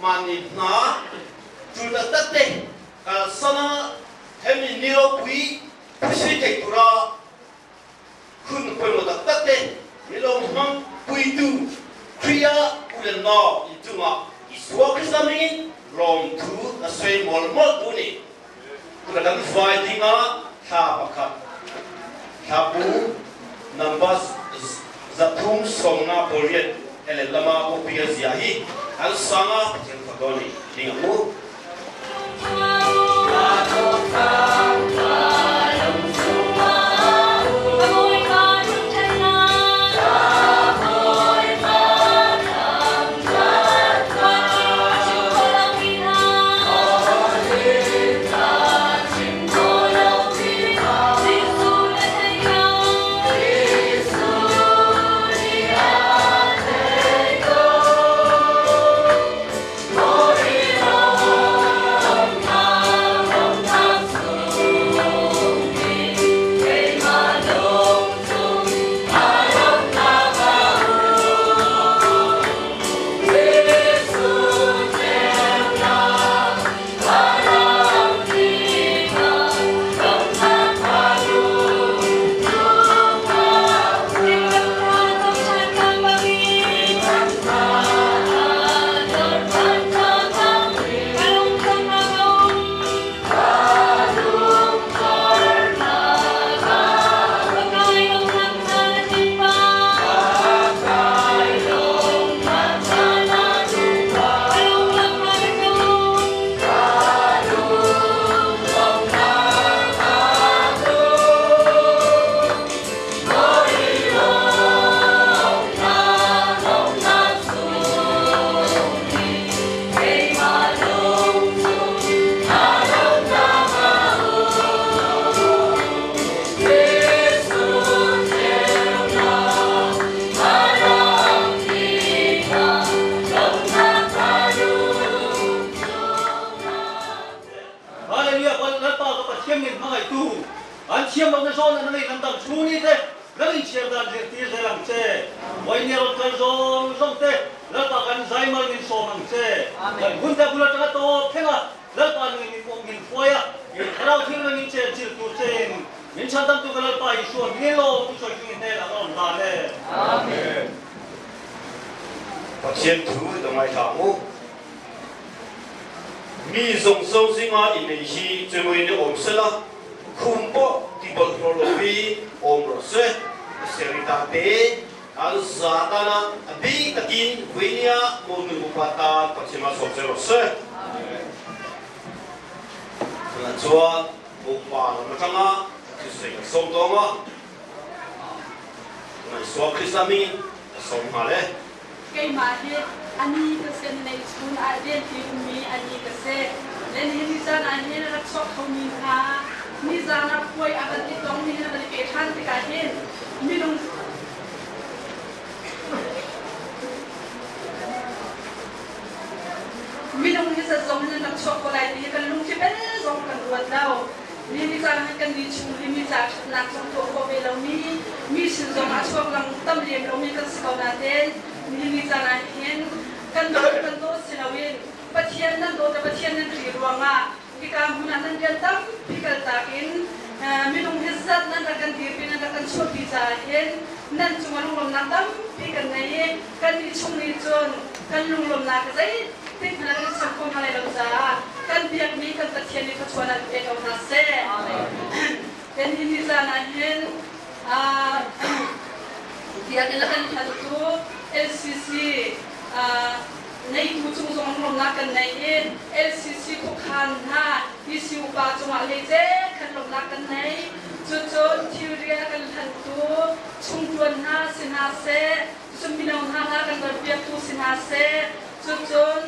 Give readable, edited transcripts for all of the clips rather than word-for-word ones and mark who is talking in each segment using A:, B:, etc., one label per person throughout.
A: Mahni hna ṭul taktak te kalsan ah hemi ni ropui phusi thei tura khun pawimawh taktak te milawm hmang puitu Khrih ah u le nau in cungah Isua Krista mingin lawmthu na soi mawlmawlh tu nih tuna kan fai dingah thla pakhat thlapu number 358 ele lama kopi a zia hi an sanga Pathian fakaw nih ding a mu.
B: Hallelujah Lalpa ka Pathian min hmangaihtu an thiam lo na zawn an ngei kan dam chung ni te kan in chiar dan zirtir zel ang che voi ni ron kal zawng zawng te Lalpa kan zaimal min sawm ang che kan hun te bul atanga tawp thlenga Lalpa nung min min hruai a in thlarau thil min chen chil tur chein min chhandam tu ka Lalpa Isua hming lawm tu sawi chung in hnen ang rawn hlan e.
A: Amen. Pathian thu i ngaithla ang u. Mi zawng zawng zinga innei hi chemawin i awm sela, khum pawh ti bawlhhlawh lovi awm rawh se. Serita te an za tana a bik takin Vuinia monu upa tan Pathian malsawm che rawh se. Tunah chuan upa lam atanga thusawi kan sawm tawng a, tunah Isua Krista hmingin ka sawm nghal e.
C: Keimah hi a ni ka si, na neih chun ah rianṭi ummi a ni ka si. Le nihin ni caan ah hin a rak chuak khomi hna nizaan ah puai a van i tong nihin a van i peh ṭhan tikah hin minung minung hi zetzong hin an rak chuak ko lai ti hi kan lungthli bel zong kan ruat lo. Mi ni caan ah kan ni chung hi mi ca ṭhatnak zong tuah khawh ve lomi, mi sin zong ah chuak lang tam lem lomi kan si ko nain nihin ni caan ah hin kan dawt kan dawt si loin Pathian nan dawt le Pathian nan ṭih ruangah hika hmun ah nan rian tampi kaltak in minung hi zat nan rak kan dirpi nan rak kan chuahpi caah hin nan cungah lunglawmhnak tampi kan ngei i kannih chung nih cun kan lunglawmhnak zeitik hmanh ah kan chim kho hna lai lo caah kan biakmi kan Pathian nih thluachuah an pe ko hna seh. Kan hi ni caan ah hin biakinn a kan phantu LCC neitu cung zong lawmnak kan nei i LCC khuakhan hna PC upa cungah hlei khan lawmnak kan nei. Cucun thilri a kan hlantu chungṭuan hna si hna seh, cucun mino hna hla kan ronpiaktu si hna seh, cucun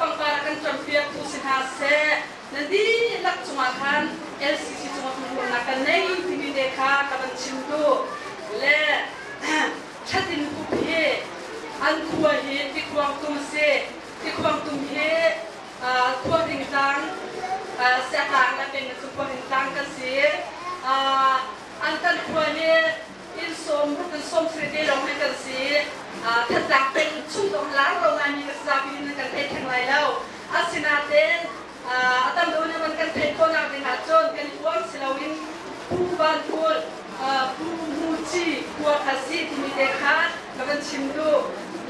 C: pangpar a kan ṭampiaktu si hna seh, nan dihlak cungah khan LCC cungah hlawhnak kan nei timi te kha ka van chim duh. Le ṭhatin pup hi an khua hi tikhuang tum a si. Tikhuang tum hi Khuahring tlang Siahtlang le peng cu Khuahring tlang kan si. An kan khua hi inn sawm ruk in sawm sarih te lawng hi kan si. Thantlang peng chung zong lar lo ngaimi kan si zapi in kan thei theng lai lo. hna sih timi te kha ka van chim duh.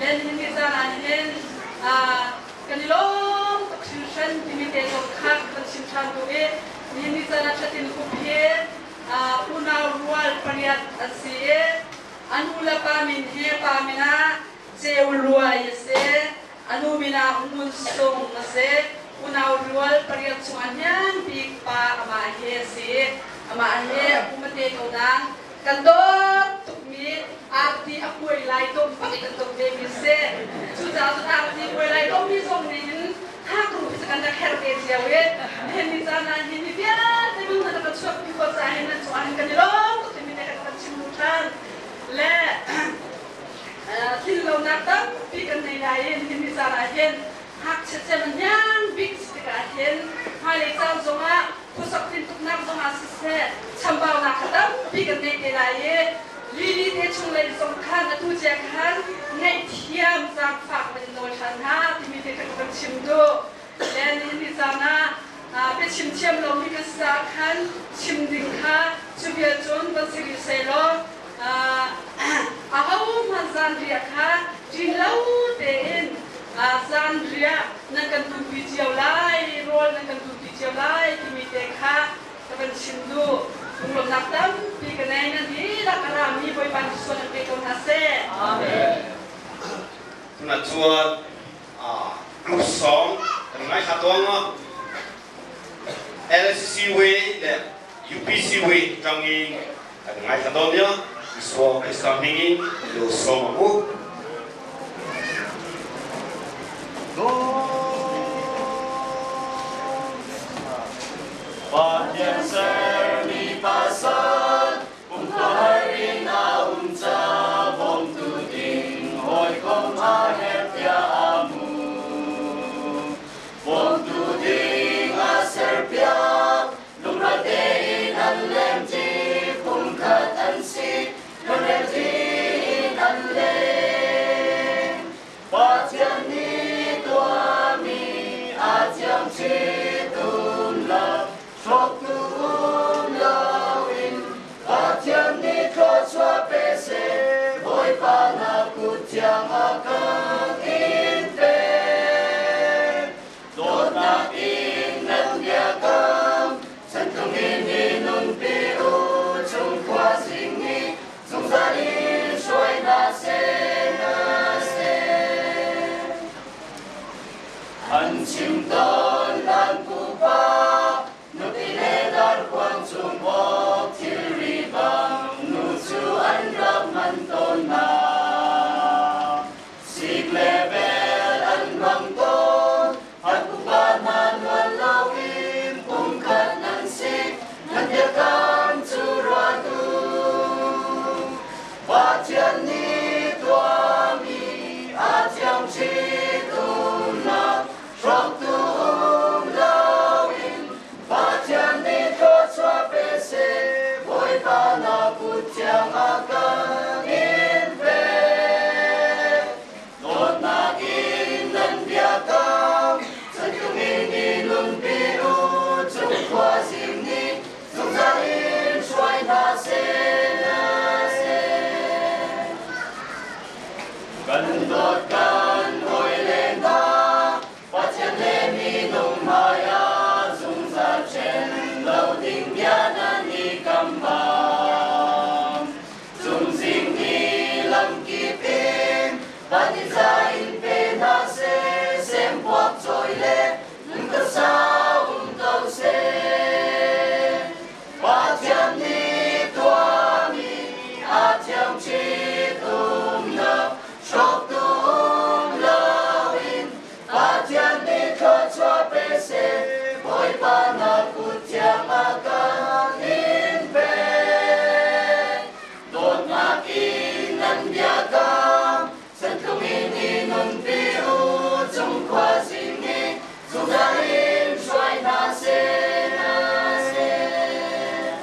C: Len hin ni caan ah hin kan i lawm tuk hringhran timi te zong kha ka van chim ṭhan duh i nihin ni caan ah ṭhatin hup hi unau rual pariat an si i a nu le pa min hi pa min ah Ceu Luai a si. A nu min ah Ngun Sung a si. Unau rual pariat chung ah hniang bik pa amah hi a si. Amah hi a kum a te ko nain kan dawt tukmi arti a kuai lai dawm bak i kan dawt vemi a si. Cucaah cun arti kuai lai dawmmi zong nih hin thakru hi cu kan rak herh ve cio i nihin ni caan ah hin mi vialte minung hna kan chuakpi khawh caah hin nan cungah hin kan i lawm tuk timi te kan kan chim duh ṭhan. Le Thinlonak tampi kan nei lai i nihin ni caan ah hin ngakchia cem a hniang bik si tikah hin hmailei caan zongah khuasak tintuknak zongah siseh chambaunak kha tampi kan nei te lai i lili te chung lei zong khan atu cia khan ngaihthiam zaangfak van in nawl ṭhan hna timi te kha ka van chim duh. Le nihin ni caan ah biachim thiam lomi kan si caah khan chim ding kha cu vial cun van si rih sehlaw ahohmanh zanriah kha ṭin lo tein zanriah nan kan tumpi cio lai, rawl nan kan tumpi cio lai timi te kha ka van chim duh. Lunglawmhnak tampi ka nei. Nan dihlak a rami Bawipa nih sual an pe ko hna seh.
A: Amen. Tunah chuan group song kan ngaithla tawn ma LCC way le UPC way tangin kan ngaithla tawn ya Isua Krista hmingin lo sawm ang u.
D: Pathian sermi pasal pumhar in a um ca bawmtu ding hawikom a herh tiah a hmu. Bawmtu ding a serpiak lungrual tein an lemṭi pumkhat an si lungreṭi in an leng. Pathian nih tuahmi a thiang ṭhitum lo hrawktu um loin Pathian nih thluachuah pe seh Bawipa na kut thiang a kan in pek. Dawtnak in nan biakam chantlung in i nunpi u chungkhua zing nih zungzal in hruai hna seh hna seh. An chim tawn nan pupa nupi le darkuang chung awk thilri bang nu cu an rak hman tawn hna. Sik le bel an hmang tawn, an upa hna nuan loin pumkhat nan si, nan biakam cu ruat u. Pathian nih tuahmi a thiang ṭhitumnak hrawktu um loin Pathian nih thluachuah pe seh, Bawipa na kut thiang a kan in pek. Dawtnak in nan biakam, chantlung in i nunpi u, cung khua zing nih zungzal in hruai hna seh, hna seh. Kan dawt kan hawile hna, Pathian le minung hmaiah zungzal ṭhen lo ding bia nan i kam bang. Cungzing ni lamkip in van i za in pe hna seh, sempuak cawi le lungkasa um ko seh. Pathian nih tuahmi a thiang ṭhitumnak hrawktu um loin Pathian nih thluachuah pe seh, Bawipa na kut thiang a kan in pek. Dawtnak in nan biakam, chantlung in i nunpi u, cung khua zing nih zungzal in hruai hna seh, hna seh.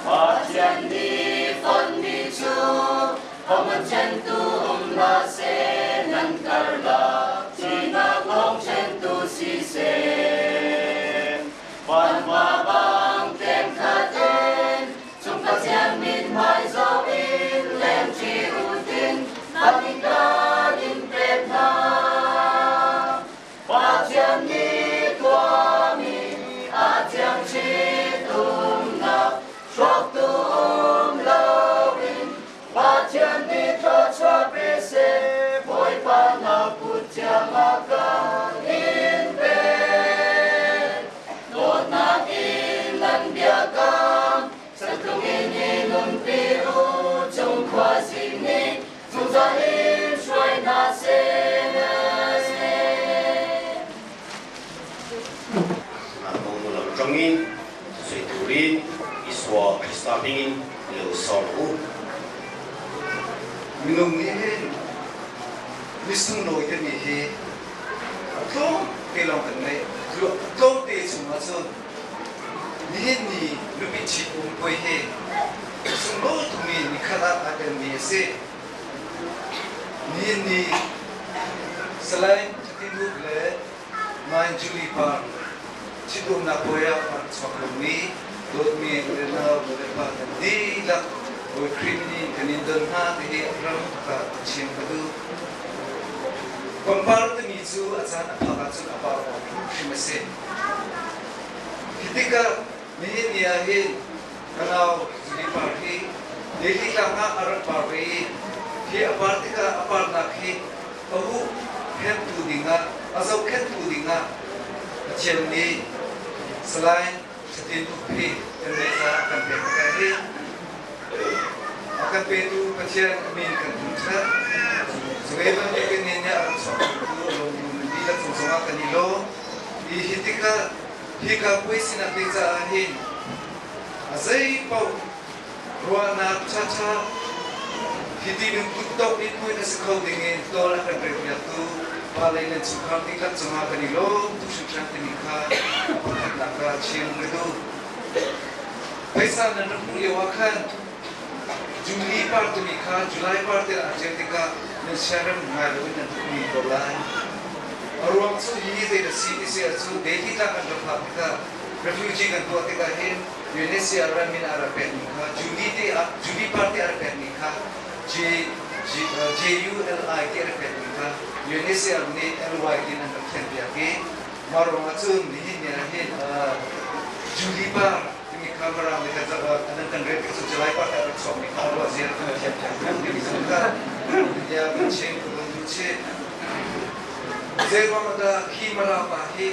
D: Pathian nih fonhmi cu hohmanh ṭhentu um hlah seh, nan karlak thihnak lawng ṭhentu si seh. Vanva bang tlengkhat in cung Pathian mithmai zoh in. seh, Bawipa na kut thiang a kan in pek. Dawtnak in nan biakam, satlung in i nunpi u, cung khuazing nih zungzal in hruai hna seh.
A: Lam ṭangin sui turin Isua Krista hmingin lo sawm u.
E: Minung nih hin misunglawi timi hi a tlawm te lawng kan ngeih. Cu tlawmte chungah cun nihin ni nupi ṭhit um puai hi sunglawi tukmi nikhat ah aa telmi a si. Nihin ni Salai Thatin Hup le Mai Julie Par ṭhitumnak puai ah a rak chuak lomi dawtmi unau nulepa kan dihlak Bawi Khrih nih kan in don hna tihi a ram ka chim ka duh. Pangpar timi cu a caan a phak ahcun a par awk hrimhrim a si. Hi tikah nihin ni ah hin ka nau Julie Par hi Delhi tlang ah a rak par ve i hi a par tikah a parnak hi a huhphenhtu dingah, a zohkhenhtu dingah Pathian nih Salai Satin Uk hi kan ngeih caah kan pek tikah hi a kan petu Pathian a min kan thangṭhat. Cungei bantukin nih a rak chuahpitu a lawmtu nan dihlak cung zongah kan i lawm. Hi hi tikah hika puai sinak ding caah hin a zei paoh Ruahnak ṭhaṭha hiti lungput tok in hmuin a si kho dingin tawl a kan relpiaktu pa lei nan chungkhar dihlak cungah kan i lawm tuk hringhran timi kha pakhatnak ah chim ka duh. Phaisa nan rak hmuh lio ah khan Juli par timi kha July par tiah aa ṭial tikah nan siarem ngai loin nan tuk mi ko lai. A ruang cu hi zei na si ti si ahcun Delhi tlang kan rak phak tikah refugee kan tuah tikah hin UNHCR ram in a rak pekmi kha Judy te ah Judy Party a rak pekmi kha J J JULI ti a rak pekmi kha UNHCR nih LY tiin an rak thlenpiak i mah ruangah cun nihin ni ah hin Judy Par timi kha Mirang nih kan an kan rel tik cu July Party a rak chuakmi kha ruah zia kan thiamthiam timi kha ya kan chim ka vun duh chih. Zeiruang dah hi Mara pa hi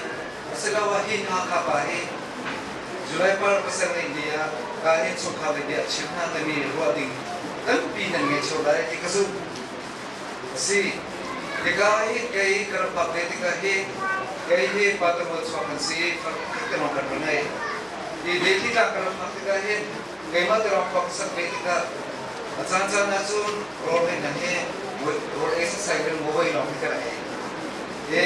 E: asiloah hi Hakha pa hi July par pasal ngeih ni ah ka innchungkhar lei bia chim hna timi ruah ding tampi nan ngei cio lai ti ka zumh. A si. Hika hi kei ka rak phak ve tikah hi kei hi Patamual chuak kan si far pakhat te lawng kan ra ngei. Hi Delhi tlang ka rak phak tikah hin keimah te lawng khua ka sak ve tikah a caancaan ahcun rawl hei hman hi rawl ei sasai le ngawei lawng hi ka ra ei. E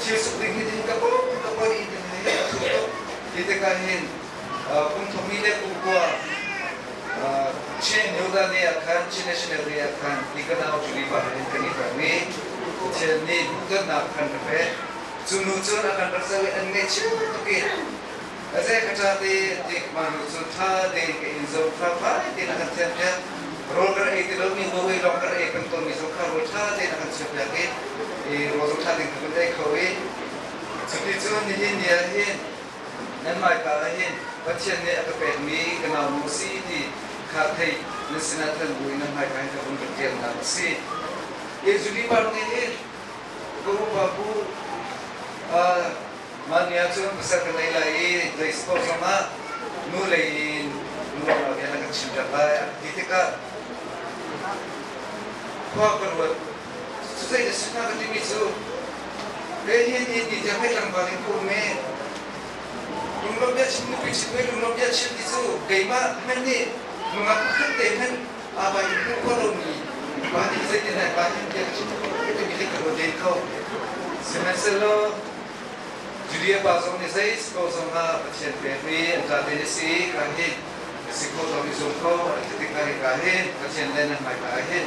E: thil suk ding hi din ka pom ka poi i din hi a thu tuk. Hi tikah hin kum thum le kum kua Chin Yoga Day ah khan Chin National Day ah khan hi ka nau Julie pa hin kan i tong i Pathian nih hmuhtonnak kan ka pek. Cu nu cun a kan rak zoh i an ngaihchia tuk i a zei ka ṭa te tik mah nu cu ṭha tein ka inn zoh ṭha fai tein a kan thianpiak. Rawl ka rak ei ti lomi ngawei lawng ka rak ei peng tawnmi zong kha rawl ṭha tein a kan chuahpiak i rawl zong ṭha tein ka vun ei kho i cuti cun nihin ni ah hin nan hmaika ah hin Pathian nih a ka pekmi ka naunu a si ti kha thei nan sinah than buin nan hmaika hin ka vun rak ṭialnak a si. Hi Juniper nih hin ka upa pu mah ni ahcun pasal ka nei lai i zei sport zongah nu lei in nu bia na kan chimpiak lai a ti tikah khua ka ruat. Cu zei na si hnga ka timi cu he hin hi ti tiang hei tlangval in ka um i lunglawmh bia chim nupi chim i lunglawmh bia chim ti cu keimah hmanh nih nungak pakhat te hmanh aa bai in hmuh khawh lomi pa nih zeitin ai pa hin bia ka chim timi hi ka ruat len kho. Sihmanhsehlaw Judea pa zong nih zei si ko zong ah Pathian pekmi an ṭa te na si kha hin na si kho zong i zum kho an ti tikah hika hin Pathian le nan hmaika ah hin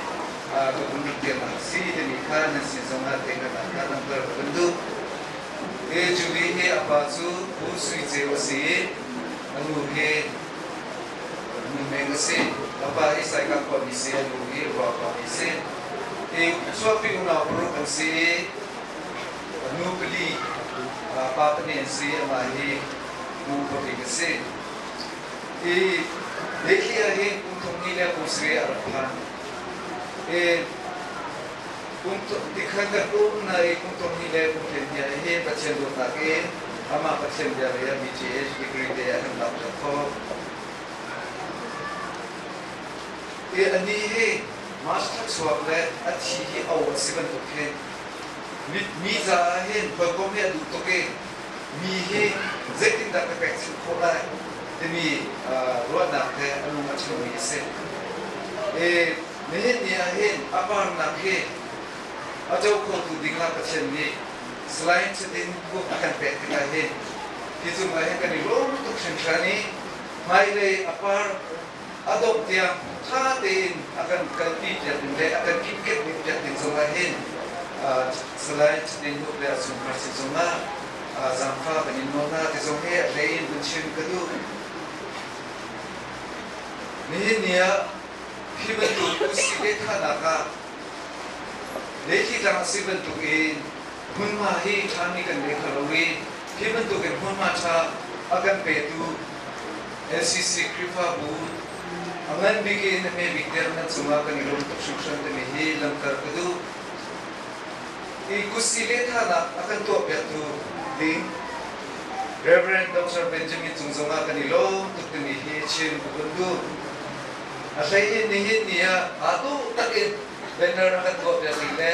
E: ka vun rak dirnak a si timi kha nan sin zongah teihnanak kha langhter ka vun duh. Hi Julie hi a pa cu Pu Sui Ceu a si i a nu hi Nu Meng a si. A pa hi Saikah khuami si, a nu hi Rua khuami si. Hi chuahpi unau paruk an si i nu pali, pa pahnih an si, amah hi nu pabik a si. Hi Leithli ah hin kum thum hnih le kum sarih a rak phan. Hi Kum tikhan kan um na i kum thong hnih le kum hleihnih ah hin Pathian dawtnak in amah Pathian bia lei ah BTH degree te a kan lak piak khawh. I anih hi March thla chuak le a thi hi o a si bantuk hin mi caah hin hawikom hi a duh tuk i mi hi zeitindah ka pek chih khawh lai timi ruahnak he a lung a chimmi a si. I nihin ni ah hin a parnak hi a co khotu ding ah Pathian nih Salai Chatin book a kan pek tikah hin hi cungah hin kan i lawm tuk hringhran i hmailei a par a dongh tiang ṭha tein a kan kalpi piak ding le a kan kipkep ding piak ding zongah hin Salai Chatin Huk le a chungkhar sin zongah zaangfah kan in nawl hna ti zong hi a hlei in vun chim ka duh. Nihin ni ah hi bantuk usi le thahnak ah leithlitlang a si bantuk in hmunhma hi ṭhami kan ngei kho lo i hi bantuk in hmunhma ṭha a kan petu LCC Khrihfabu a ngan bik in a hme bik tiang nan cungah kan i lawm tuk hringhran timi hi langhter ka duh. Hi kutsi lehthahnak a kan tuahpiaktu ding Reverend Dr. Benjamin cung zongah kan i lawm tuk timi hi chim ka vun duh. A hlei in nihin ni ah aa dawh tak in banner a kan tuahpiak ding le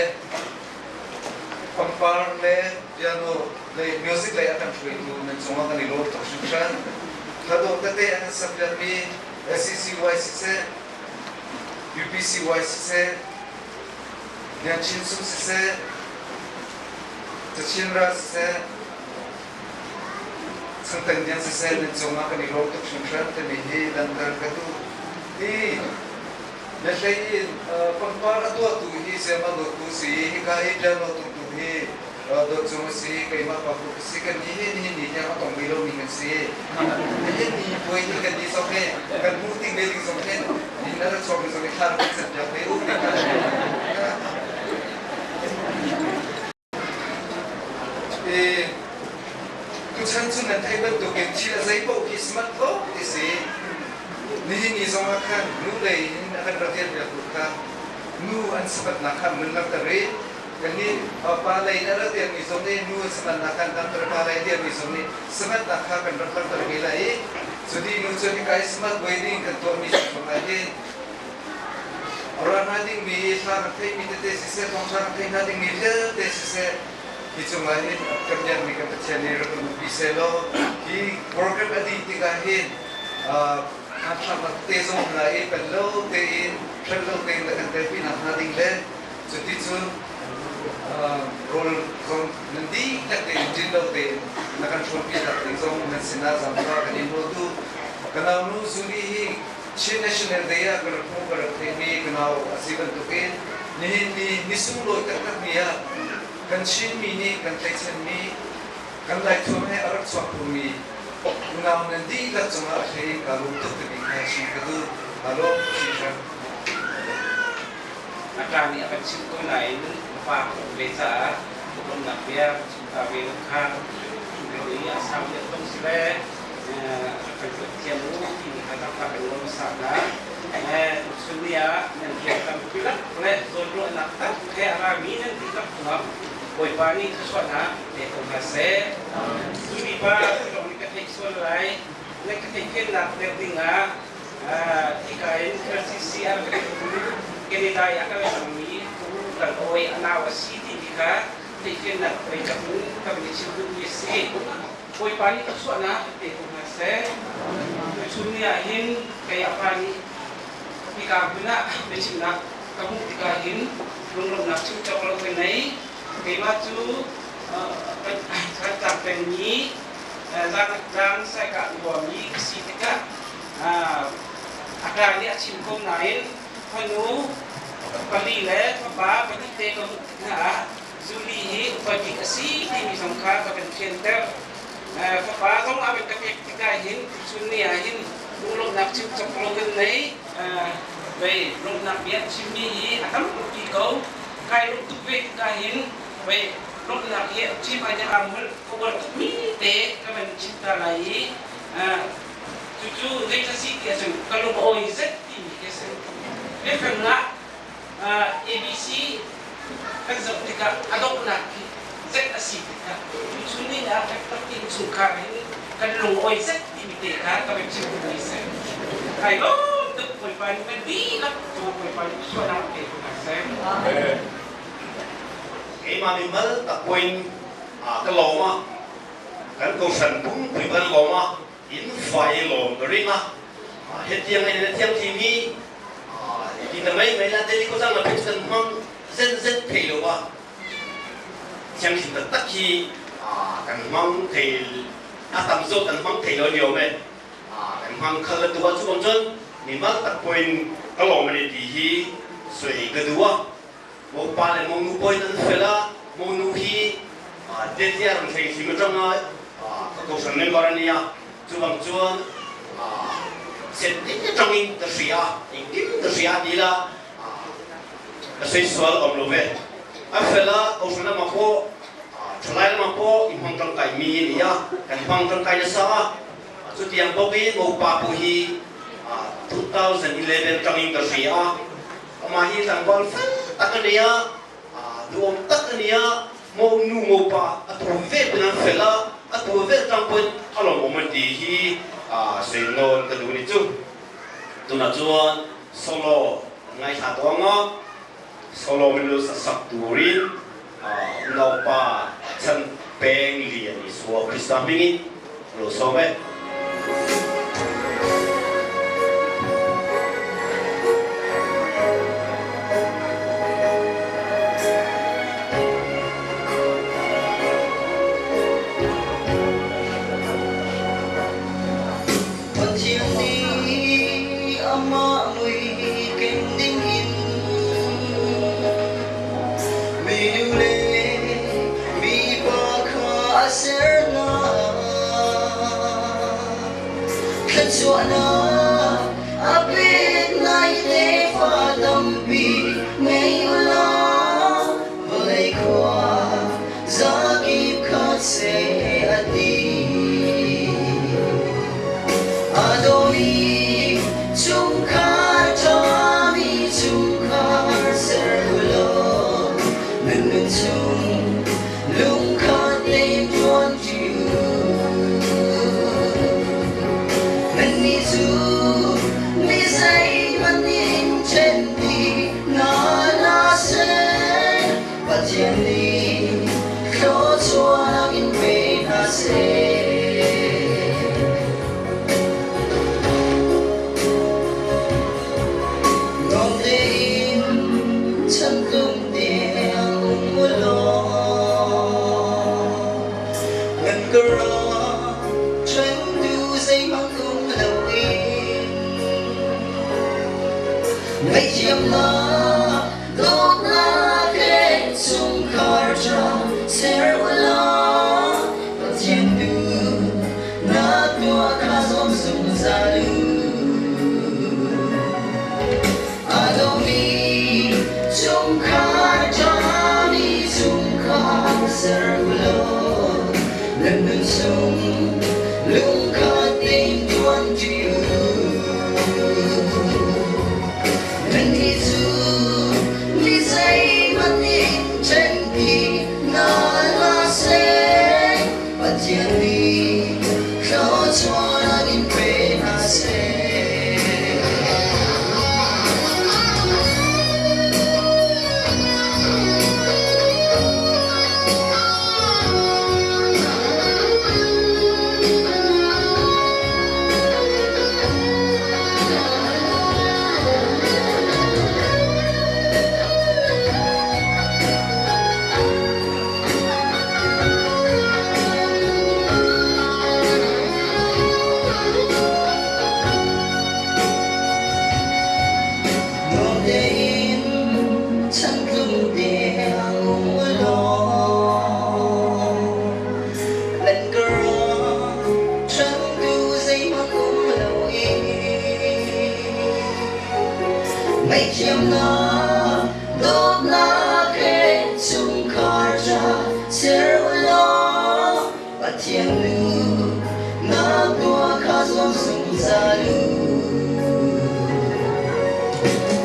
E: pangpar le piano le music lei a kan hruaitu nan cungah kan i lawm tuk hringhran. Thladawh tete a kan sakpiakmi SCCY siseh, UPCY siseh, Lian Chin Sung siseh, Cachin Ral siseh, Changteng Lian siseh nan cungah kan i lawm tuk hringhran timi hi langhter ka duh. Hi na hlei in pangpar a tuahtu hi siamah dawttu si hika i piano tumtu hi dawt cung a si keimah pa ka si kan ni hi nihin ni tiang a tong ve lomi kan si nihin ni puai hi kan ni zong hi kan hmuh ding ve ding zong hin nihin a ra chuakmi zong hi thla rak kan cam piak ve u Tuchan cu nan theih bantukin thil a zei paoh khi smart ko ti si. Nihin ni zong ah khan nu lei in a kan rak rianpiaktu kha nu an sabatnak kha mun langhter i kannih pa lei in a rak rianmi zong nih nu an sabatnak kha an langhter pa lei rianmi zong nih sabatnak kha kan rak langhter ve lai i cu dih nu cun hika i smart wedding kan tuahmi zong ah hin A ra hna dingmi hla kan theihmi tete siseh, thawngṭha kan theih hna dingmi vialte siseh, hi cungah hin kan biakmi kan Pathian nih rak kan umpi sehlaw, hi program a dih tikah hin hmanthlaknak tete zong um lai i pel lo tein, hrelh lo tein na kan telpinak hna ding le cuticun rawl zong nan dihlak tein ṭin lo tein na kan hrawmpinak ding zong nan sinah zaangfah kan in nawl duh. Ka naunu Julie hi Chin National Day ah ka rak hmuh ka rak theihmi ka nau a si bantukin nihin ni ni sunglawi taktakmi ah kan Chinmi nih kan tlaihchanmi kan Laithuam he a rak chuak khomi unau nan dihlak cungah a hlei in kaa lawm tuk timi kha chim ka duh. Kaa lawm hringhran.
F: A ṭa nih a kan chimh ko nain a pa ka um ve caah lawmhnak bia ka chim ta ve lo kha i a sau deuh zong si le kan tuah thiam u timi kha zakfa kan ngol hmasa hna. Tuchun ni ah nan rian tampi lak le zawnruahnak tak he a rami nan dihlak cungah Bawipa nih thluachuahnak pe ko hna seh. Tuni pa lawng nih ka theih sual lai. Na ka theihfiannak deuh ding ah hika in LCC ah ka Canada i a kal cangmi tu kan awi a nau a si timi kha theihfiannak oi ka hmu ka van i chim duhmi a si. Bawipa nih thluachuahnak pe ko hna seh. Tuchun ni ah hin kei a pa nih hika hmun ah biachimnak ka hmuh tikah hin lunglawmhnak chim cawk lo ka nei. Keimah cu kan pengmi Zang Saikah khuami ka si tikah a ka nih a chim ko nain fanu pali le fapa pahnih te ka hmuh tik hna ah Zuli hi upa bik a si timi zong kha ka van fianter. Fapa zong a van ka pek tikah hin tuchun ni ah hin lunglawmhnak chim cawk lo kan nei. Vei lawmhnak bia chimmi hi a tam tuk ko. Kai lawm tuk ve tikah hin vei lawmhnak hi chim ai aa hmul ka uar tukmi te ka van chim ta lai i cucu zei si ti ahcun ka lung a awi zet timi khi a si. Biafang ah ABC Tikah a donghnak khi zet a si tikah tuchun ni ah fek takin chungkhar hin kan lungawi zet timi te kha ka biachim duhmi a si. Kai lawm tuk Bawipa nih kan dihlak cu Bawipa nih sualnak pe ko hna seh.
A: Keimah mimal tak poin ka lawm a kan kohhran pumpi kan lawm a in fai lawm ka ring a hetiang in na thiam thimi ti na mai mai la deli ko zang la pek kan hmang zen zen thei lo a thianghlim taktak hi kan hmang thei a tam zawt kan hmang thei lo lio me kan hmang khal la tu ah cu bang cun mimal tak poin ka lawm ani ti hi soi ka duh a mo pa le mo nu poin an fel a mo nu hi detiar an thleng hrim atang a ka kohhran member ania cu bang chuan set ding atangin ka hria engkim ka hria ti la ka sei sual om lo ve a fel a kohhran lama pawh thalai lama pawh i hmang tangkai mi ni a kan hmang tangkai nasa a chutiang bawkin mo pa pawh hi 2011 tangin ka hria amah hi tlangval fel tak a ni a duhawm tak a ni a mo nu mo pa a tu ve pin an fel a a tu ve tang pawhin a lawmawm an ti hi sei nawn ka duh ni chu tunah chuan solo kan ngaithla tawh anga solo min lo sak turin unaupa Chan Peng Lian Isua Krista hmingin lo sawm e.
D: Pathian nih amah mui keng dingin minu le mipa kha a ser hna. Thluachuahnak a pek hna i tefa tampi ngei u law vawlei khua zakip khat seh a ti. A dawmi chungkhar ṭhami chungkhar ser u law nan nun chung lungkhat tein ṭuanṭi u. Nannih cu mi zeihmanh in ṭhen dih hna hlah seh, Pathian nih thluachuahnak in pe hna seh. Nuam tein chantlung tiang um u law, nan ka ra ṭhentu zeihmanh um loin. Ngaihthiamnak dawtnak he chungkhar ṭha ser u law, Pathian duhnak tuah kha zuam zungzal u. A dawmi chungkhar ṭhami chungkhar ser u law, nan nun chung lungkhat tein ṭuanṭi u. Nannih cu mi zeihmanh in ṭhenpi hna hlah seh, Pathian nih thluachuahnak in pe hna seh. Nuam tein chantlung tiang um u law, nan ka rawk ṭhantu zeihmanh um loin. Ngaihthiamnak dawtnak he chungkhar ṭha ser u law, Pathian duhnak tuah kha zuam zungzal u.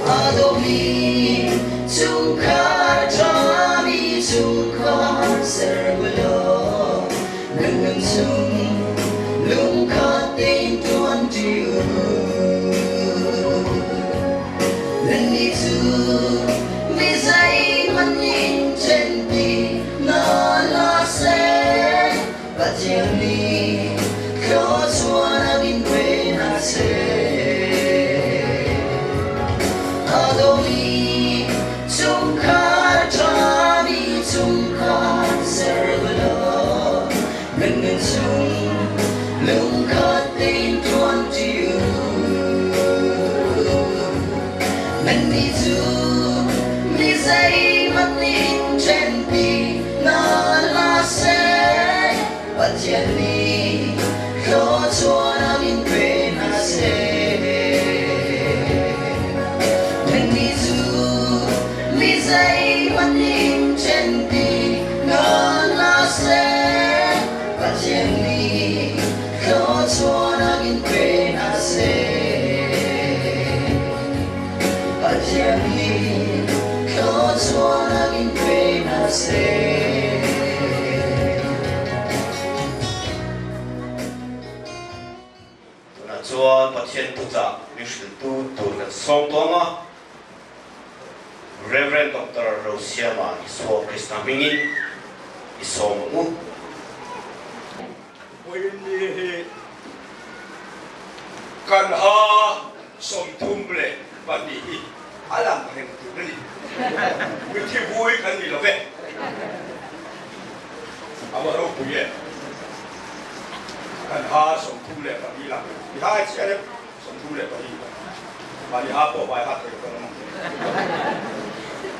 D: A dawmi chungkhar ṭhami chungkhar zeihmanh nih in ṭhen ti hna hlah seh. Pathian nih thluachuahnak in pe hna seh. Nannih cu mi zeihmanh nih in ṭhen ti hna hlah seh. Pathian nih thluachuahnak in pe hna seh. Pathian nih thluachuahnak in pe hna seh.
A: Tunah chuan Pathian thucah mi hriltu tur kan sawm tuang a. Reverend Dr. Rosiama Isua Krista hmingin i sawm u.
G: Voini hi kan ha 32 hi a lang reng tur a ni. Mithi vui kan ni lo ve. A va ropui e. Kan ha 32 lang. Mi ha chia le 32. Mah ni ha pawh vai ha thei kan ang.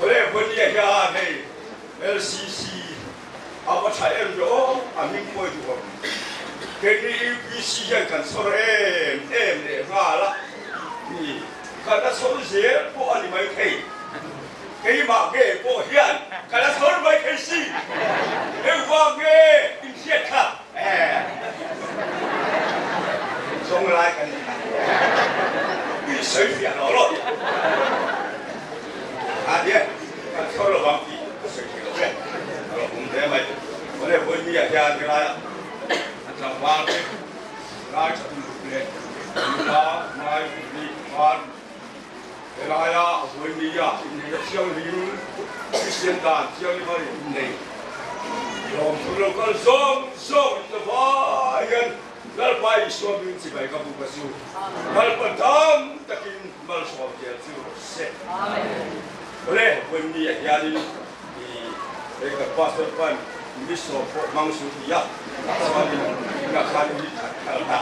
G: Ole voini hian hei LCC A va ṭha em ve aw, a hming pawi duh awm. Keini UPC hian kan chhawr em em leh nghal a, mi kan la chhawr zel pawh a ni maithei. Keimah nge pawh hian ka la chhawr maithei si. Engvang nge in hriat kha? Zawng lai kan ni kha. I sawi fiah lo law tiah. A nia. Kan chhawr lo vang tih ka sawi thei lo ve. Ka lo um hle mai. Awle Vawiini ah hian helai ah an tlangval te ngai tha tum ruk leh nula ngai nih khan helai ah Vawiini ah inneih a thianghlim Kristian dan thianghlim a innei lawmthu lo kal zawng zawng in la vai hian Lalpa Isua min chibai ka buk a chu Lalpa tam takin malsawm zel chu rawh se. Awle, Vawiini ah hianin i hei kan pastor khan mi sawm pawh hmang su ti a, chuanin tunah khan mi khat kal ta.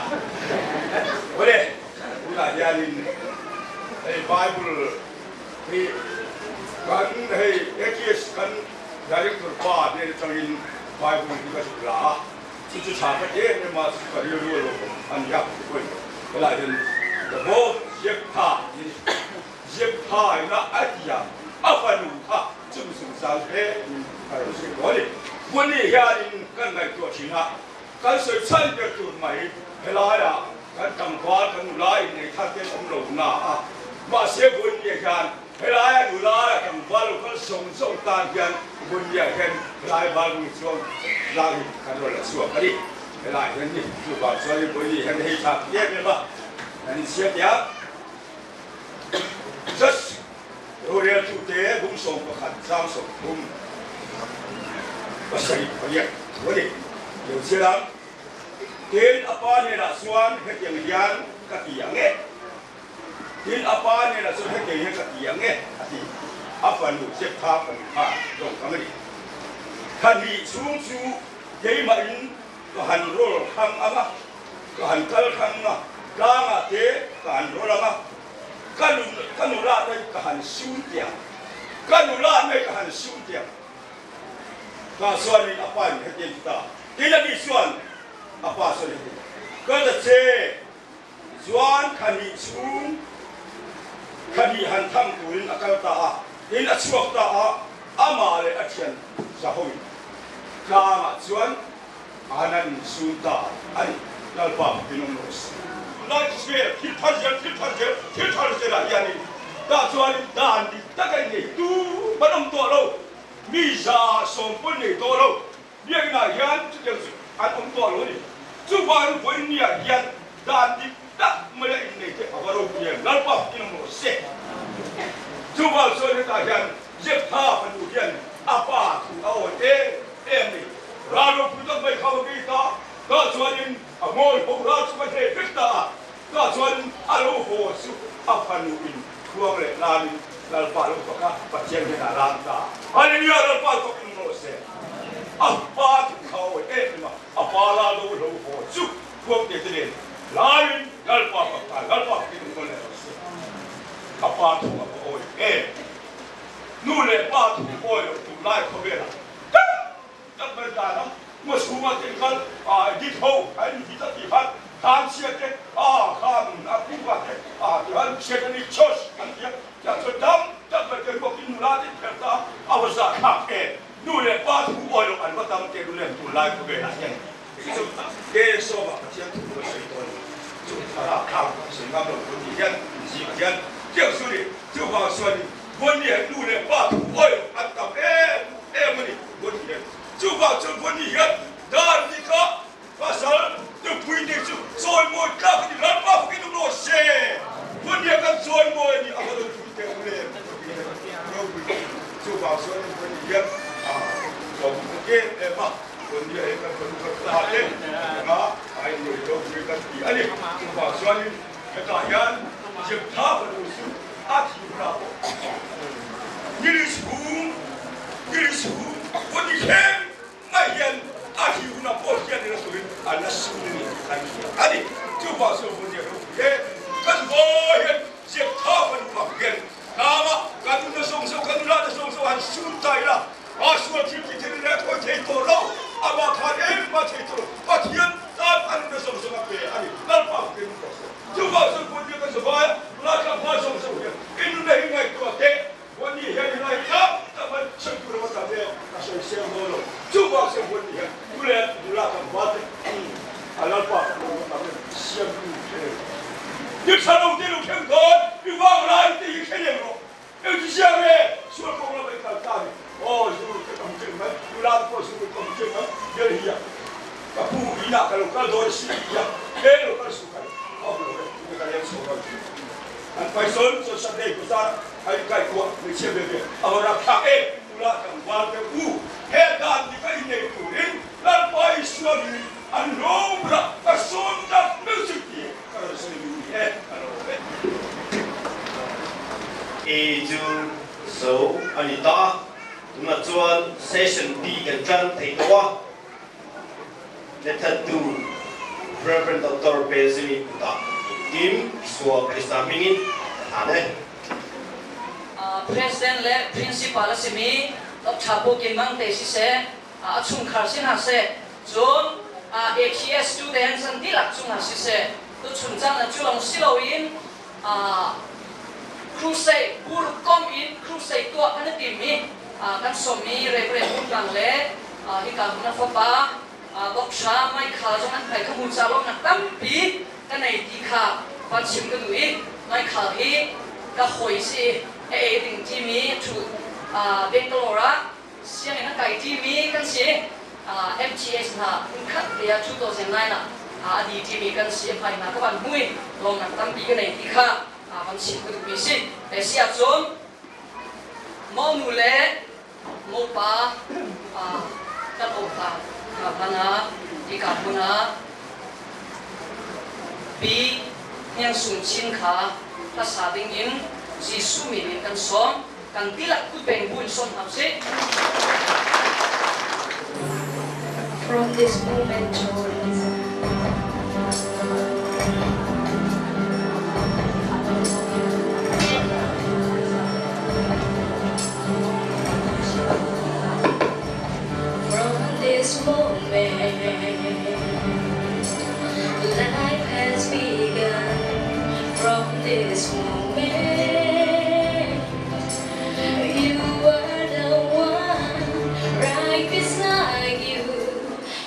G: Awle, tunah hianin hei Bible hi kan hei ATS kan director pa hnen atangin Bible hi ka zuk la a, chu chu tha ka ti em em a, chu chu ka rilru a lo awm a nia. Helaiah hian the book Jeptha tih a ni. Zephaina a ti a, a fanu kha chung chungchang hle in a rawn sawi dawn a ni. Bunny hianin kan ngaihtuah thin a, kan sawi chhan ber tur mai helaiah kan tlangval kan nula innei thar te an awm lo na a, mahse Bunny hian helaia nula leh tlangval lo kal zawng zawng tan hian Bunny ah hian helai Bible chuang lak hi kan rawn la chhuak a ni. Helai hian ni chuvang chuan Bunny hian hei thlak em em a, kan inchhiar teh a. Judge roreltute bung 11 chang 30 pasarih pariat thu a ni. Lo chiar ang. Tin, a pa hnenah chuan hetiang hian ka ti ang e. Tin, a pa hnenah chuan hetiang hian ka ti ang e, a ti. A fanu Jephtha fanu kha tawngkam a ni. Thla hnih chhung chu keimahin ka han rawl hrang ang a, ka han kal hrang a, tlangah te ka han rawl ang a, ka nu ka nula mai ka han sun tiang, ka nula mai ka han sun tiang. Tah chuanin a pa in heti a ti ta, tin a ni chuan a pa chuan heti, Ka la che, chuan thla hnih chhung thla hnih han thang turin a kal ta a, tin a chhuak ta a, amah leh a thian Zahoin tlangah chuan Anan sun ta a ni. Lalpa bikin awm rawh se. Tunlai khawvel thil thar zel, thil thar zel, thil thar zelah hianin tah chuanin dan dik tak a innei tu ban awm tawh lo, mi 110 pawn nei tawh lo. Biakinah hian chutiang chu an awm tawh lo a ni. Chuvangin vawiinniah hian dan dik tak mai a innei te a va ropui em. Lalpa bikin awm rawh se. Chuvang chuan hetah hian Jephtha fanu hian a pa thu a awi em em a ni. Ral ropui tak mai kha va bei ta, tah chuanin a ngawi ho ral chu va hle vek ta a, tah chuanin a lo haw chu a fanu in thuang leh lanin Lalpa lo fak a, Pathian hnenah a lam ta. Hallelujah Lalpa tawk in rawh se. A pa thu kha awi em em a, a pa ral lo lo haw chu thuang te te nen lanin Lalpa fak ta, Lalpa fak in rawn leh rawh se. A pa thu a va awi em. Nu le pa thu awi lo tunlai khawvel ah tam tak mai dan a ma chhunga te kal a dit ho an hi ta ti khan khan sia te a khan a pu ka te a ti han Satanic Church an tia tia chuan tam tak mai te bawk in nula te pher ta a va za thlak e nu le pa thu awi lo an va tam te lu lem tunlai khawvel ah hian ke sawma Pathian thu ka sawi tawn chu a rapthlak sawi ngam lo tur ni hian zing hian tiang chu ni chuvang chuan Vawni hian nu leh pa thu awih an tam em em a ni Vawni hian. Chuvang chuan Vawni hian dan ni kha pasal nupui te chu chawimawi tlak a ni Lalpa fakin awm rawh se. Vawni ah kan chawimawi a ni a va ropui teh u le ropui chuvang chuan Vawni hian a tlawm em em a Vawni ah hian kan fanu kan fapa te anga a innei ropui kan ti a ni. Chuvang chuanin hetah hian Jeptha fanu chu a thi hunah pawh Nili chhung Nili chhung Vawni thleng mai hian a thi hunah pawh hian ila turin an la sun a ni tih kan hria a ni. Chuvang chuan Vawni a ropui e. Kan vawi hian Jeptha fanu ang hian tlangah kan nuna zawng zawng kan nula te zawng zawng han sun ta ila a sual thil ti thei leh thawi thei tawh lo amah khan engmah thei tawh lo Pathian tan a nuna zawng zawng a pe a ni. Lalpa fakin rawh se. Chuvang chuan Vawni kan zavai a, nula tlangval zawng zawng hian i nuna hi ngaihtuah teh, Vawni hian i ngai tlak tlak mai sawi tur emaw tam e a sawi seng dawn lo. Chuvang chuan Vawni hian nu leh nula tlangval te a Lalpa kan lo tam em siamtu hre reng rawh se. Ni tha lo te lo thleng dawn i vanglai te hi hre reng rawh. Engtizia nge sual kawng lama i kal ta ni? Aw zu te ka hmu cheng mai, nula te pawh zu ka hmu cheng mai, Delhi ah ka pu inah ka lo kal dawn a si ti a, he lo kal suh kai a awm lo e, tunge ka leng chho ngam thin. An pai sawn chuan Sunday bazar ah a inkai kuah hmeichhia ve ve a va rapthlak em, nula tlangval te u, he dan dik a innei turin Lalpa Isua min an hlawm bulah ka sawn tak meuh chu ti ka rawn sawi duh ni e, ka lo awm e.
A: A chu zo a ni ta. Tunah chuan Session B kan tan thei tawh a. Method tu Rev. Doctor Bezimi kutah engkim Isua Krista hmingin ka hlan e.
H: President le Principal a simi Doctor Pu Kim Mang te siseh, a chungkhar si hna seh, cun ATS students an dihlak cungah siseh, tuchun caan ah cu lawng si loin Crusade burkom in crusade tuah kan i tim i kan sawmmi Reverend Hmun Tlang le hika hmun a fapa Bawksa Michael zong an hmai ka hmu ca lawmnak tampi ka nei ti kha van chim ka duh i Michael hi ka hawi si i a ei ding timi thu Bangalore ah sianginn a kai ṭimi kan si. MTS hna hmunkhat te ah 2009 ah a di ṭimi kan si. Hmai hna ka van hmu i lawmnak tampi ka nei ti kha van chim ka duhmi si. Te si ahcun monu le mopa kan opa hlan ah hika hmun ah Pi Hniang Sung Chin kha hlasa ding in Jesuh min in kan sawm. Kan dihlak kutbeng bu in sawm hna usih.
I: From this moment on, From this moment, life has begun. From this moment, you are the one right beside you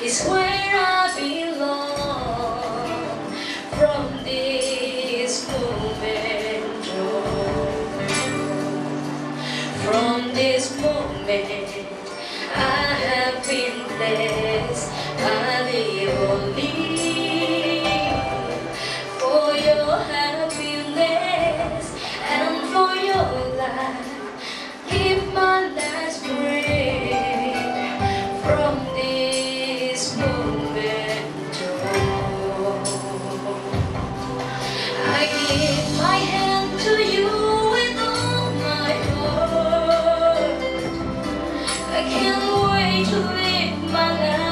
I: is where I belong. From this moment on, from this moment, I have been blessed. I live only for your happiness and for your life. Give my last breath from this moment on. I give my hand to you with all my heart. I can't wait to live my life.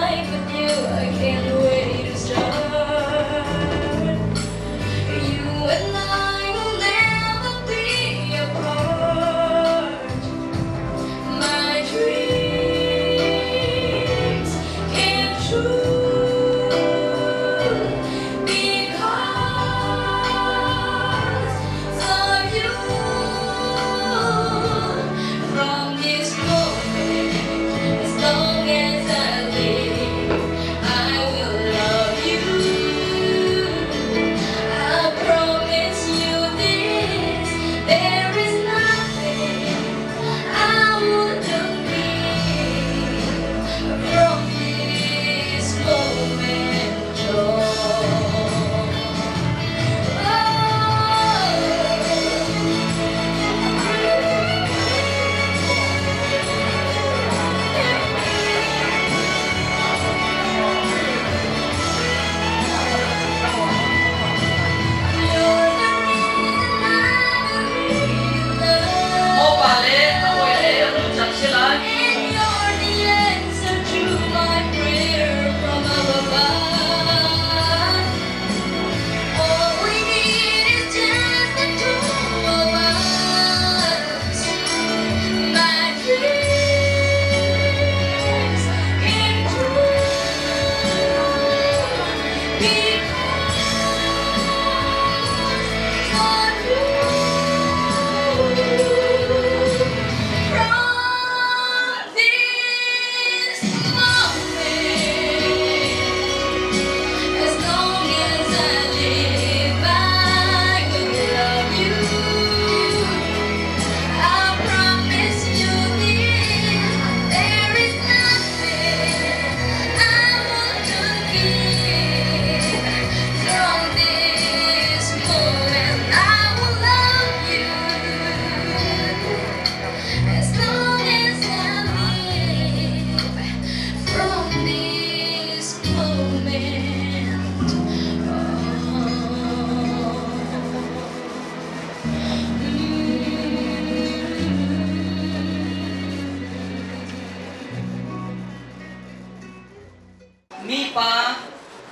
H: pa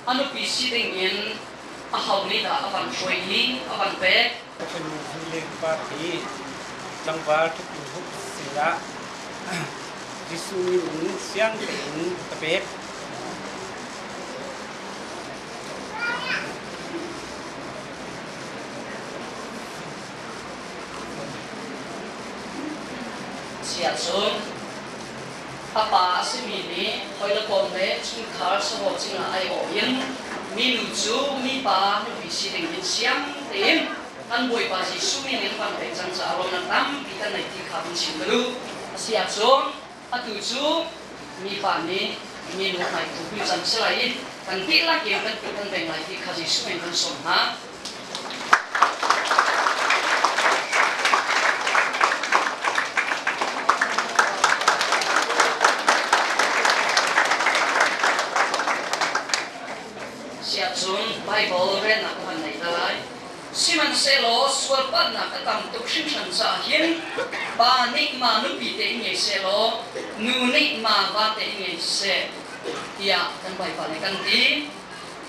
H: a nupi si ding in a ho nih dah a van hruai i a van pek?
F: Ka fanu Helen Par hi tlangval ṭhutmi huk sinah Jesuh min in siang tein ka pek.
H: Si ahcun a pa a simi nih hawile kawm le chungkhar sahaw cingah ai awh in minu cu mipa nupi si ding in siang tein kan Bawipa Jesuh min in kan pek cang caah ruahnak tampi kan nei ti kha vun chim ka duh. A si ahcun atu cu mipa nih minu hmai tu can si lai i kan dihlak in kan kut kan beng lai ti kha Jesuh min kan sawm hna. Siahcun Baibal relnak kan nei hna lai. Sihmanhsehlaw sualpalhnak a tam tuk hringhran caah hin pa nih ma nupi te in ngei sehlaw nu nih ma va te in ngei seh tiah kan Baibal nih kan ti.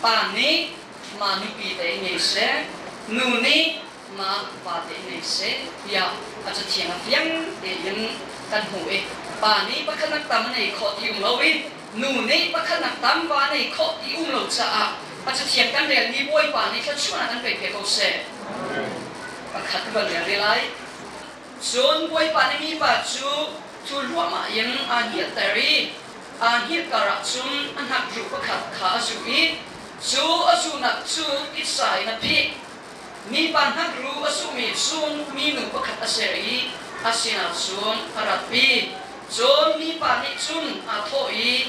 H: Pa nih mah nupi te ngei seh, nu nih mah pa te ngei seh tiah a cathiang a fiang tein kan hmuh i pa nih pakhat nak tam a nei khawh ti um lo i nu nih pakhat nak tam va nei khawh ti um lo caah a cathiang kan relmi Bawipa nih thluachuahnak an pek ve ko seh. Pakhat kan rel rih lai. Cun Bawipa nih mipa cu cu hluahmah in aa hngilhter i aa hngilh karah cun a hnakruh pakhat kha a zuh i cu a zuhnak cu titsa in a phih. Mipa hnakruh a zuhmi cun minu pakhat a ser i a sinah cun a ratpi. Cun mipa nih cun aa thawh i,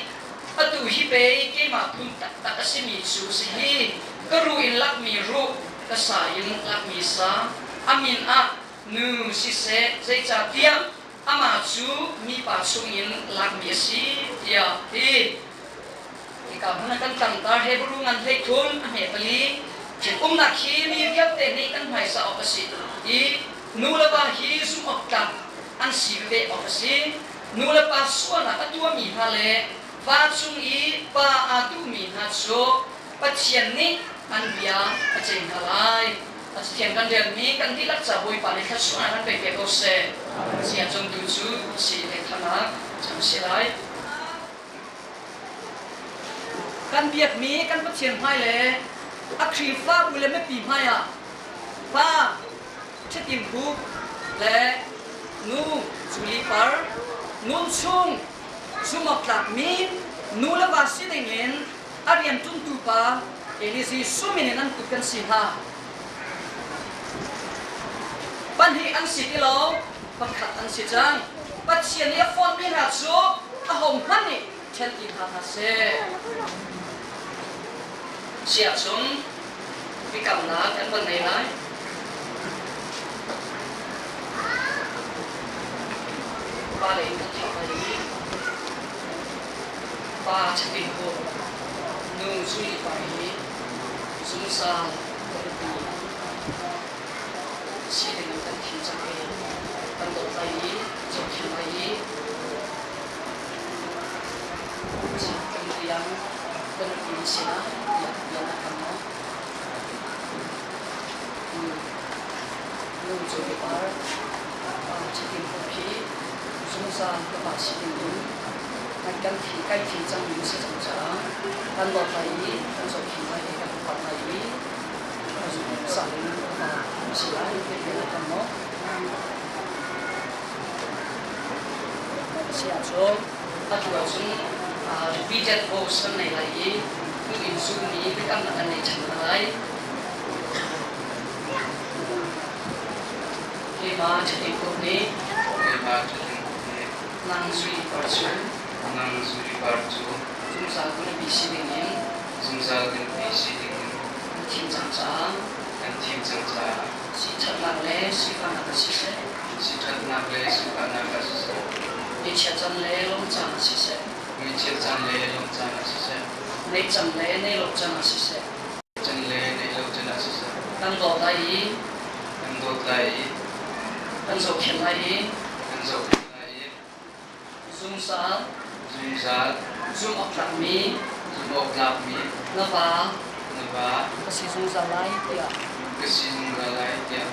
H: Atu hi pei keimah phun taktak a simi cu si hi, ka ruh in lakmi ruh, ka sa in lakmi sa, a min ah nu siseh, zeicahtiah amah cu mipa chungin lakmi a si, tiah a ti. Hika hmun ah kan tlangtar Hebru ngan 13 a hme pali ṭhitumnak hi mi vialte nih kan hmaisa awk a si i nu le va hi zumh awk tlak an si veve awk a si. Nu le pa sualnak a tuahmi hna le va cung i pa aa duhmi hna cu Pathian nih an bia a ceih hna lai. A Cathiang kan relmi kan dihlak ca Bawipa nih thluachuahnak kan pek ve ko seh. Sia cungtu cu si le thanak cang si lai. Kan biakmi kan Pathian hmai le a Khrihfabu le mipi hmai ah pa ṭhitim huk le nu culi par nun chung zumawk tlakmi nu le va si dingin a rian ṭuntu pa Elisi sumin in an kut kan si hna. Pahnih an si ti lo, pakhat an si cang. Pathian nih a fonhmi hna cu ahohmanh nih ṭhen ti hna hlah seh. Si ahcun biakamnak kan van nei lai. Pa le in kan thawk lai i Pa chapin hu nu zui pa hi zungzal ka nupi si ding in kan thim cang i kan dawt lai i zohkhenh lai i kan riang ka nupi na si lai tiah bia na kam maw? Nu cu par chapin hu khi zungzal ka pa si ding in kan thi kai thi cang mi si cang caah kan dawt lai i kan zohkhenh lai i kan upat lai i zungzal in pa si lai ti na kan maw? Si ahcun atu ahcun repeated votes kan nei lai i tu in zummi biakamnak kan nei ṭhan lai. Keimah ṭhaṭi kut nih
J: Keimah ṭhaṭi kut nih
H: nang zui par cu
J: nang zui par cu
H: zungzal kan si dingin
J: zungzal kan si dingin
H: kan thim cang caah
J: kan thim cang caah
H: si ṭhatnak le sifahnak a siseh
J: si ṭhatnak le sifahnak a siseh
H: ngaihchiat caan le lawm caan a siseh
J: ngaihchiat caan le lawm caan a siseh
H: neih caan le neih lo caan a siseh
J: caan le neih lo caan a siseh
H: kan dawt lai i
J: kan dawt lai i
H: kan zohkhenh lai i
J: kan zohkhenh lai i
H: zungzal
J: zungzal
H: zumh awk tlakmi
J: Zumhawktlakmi
H: na va
J: na va
H: ka si zungzal lai tiah
J: ka si zungzal lai tiah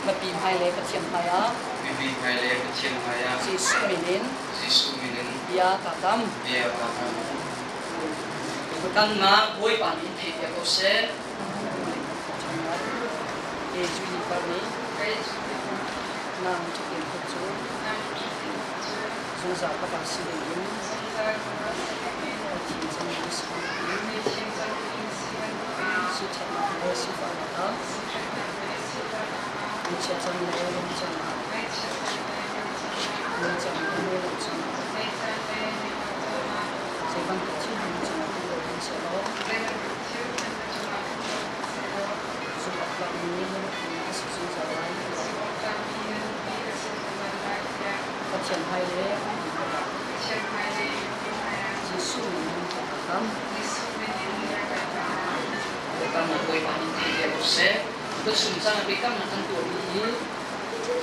H: mipi hmai le Pathian hmaiah
J: mipi hmai le Pathian hmaiah
H: Jesuh min in
J: Jesuh min in
H: bia kaa kam.
J: Bia kaa kam.
H: Biakamnak Bawipa nih in theihpiak ko seh. Nang ṭhitin kut cu zungzal ka pa si dingin Pathian cang na si bantukin siṭhatnak le sifahnak ah ngaihchia cang le lung cang ah nung cang le nung cang ah zei bantuk thil hmanh cungah kan lung in sehlaw zumhawktlakmi na nupi ka si zungzal lai tiah Pathian hmai le mi hmaiah Jesuh min in ka kam. Biakamnak Bawipa nih thei ve ko seh. Tuchun caan biakamnak kan tuahmi hi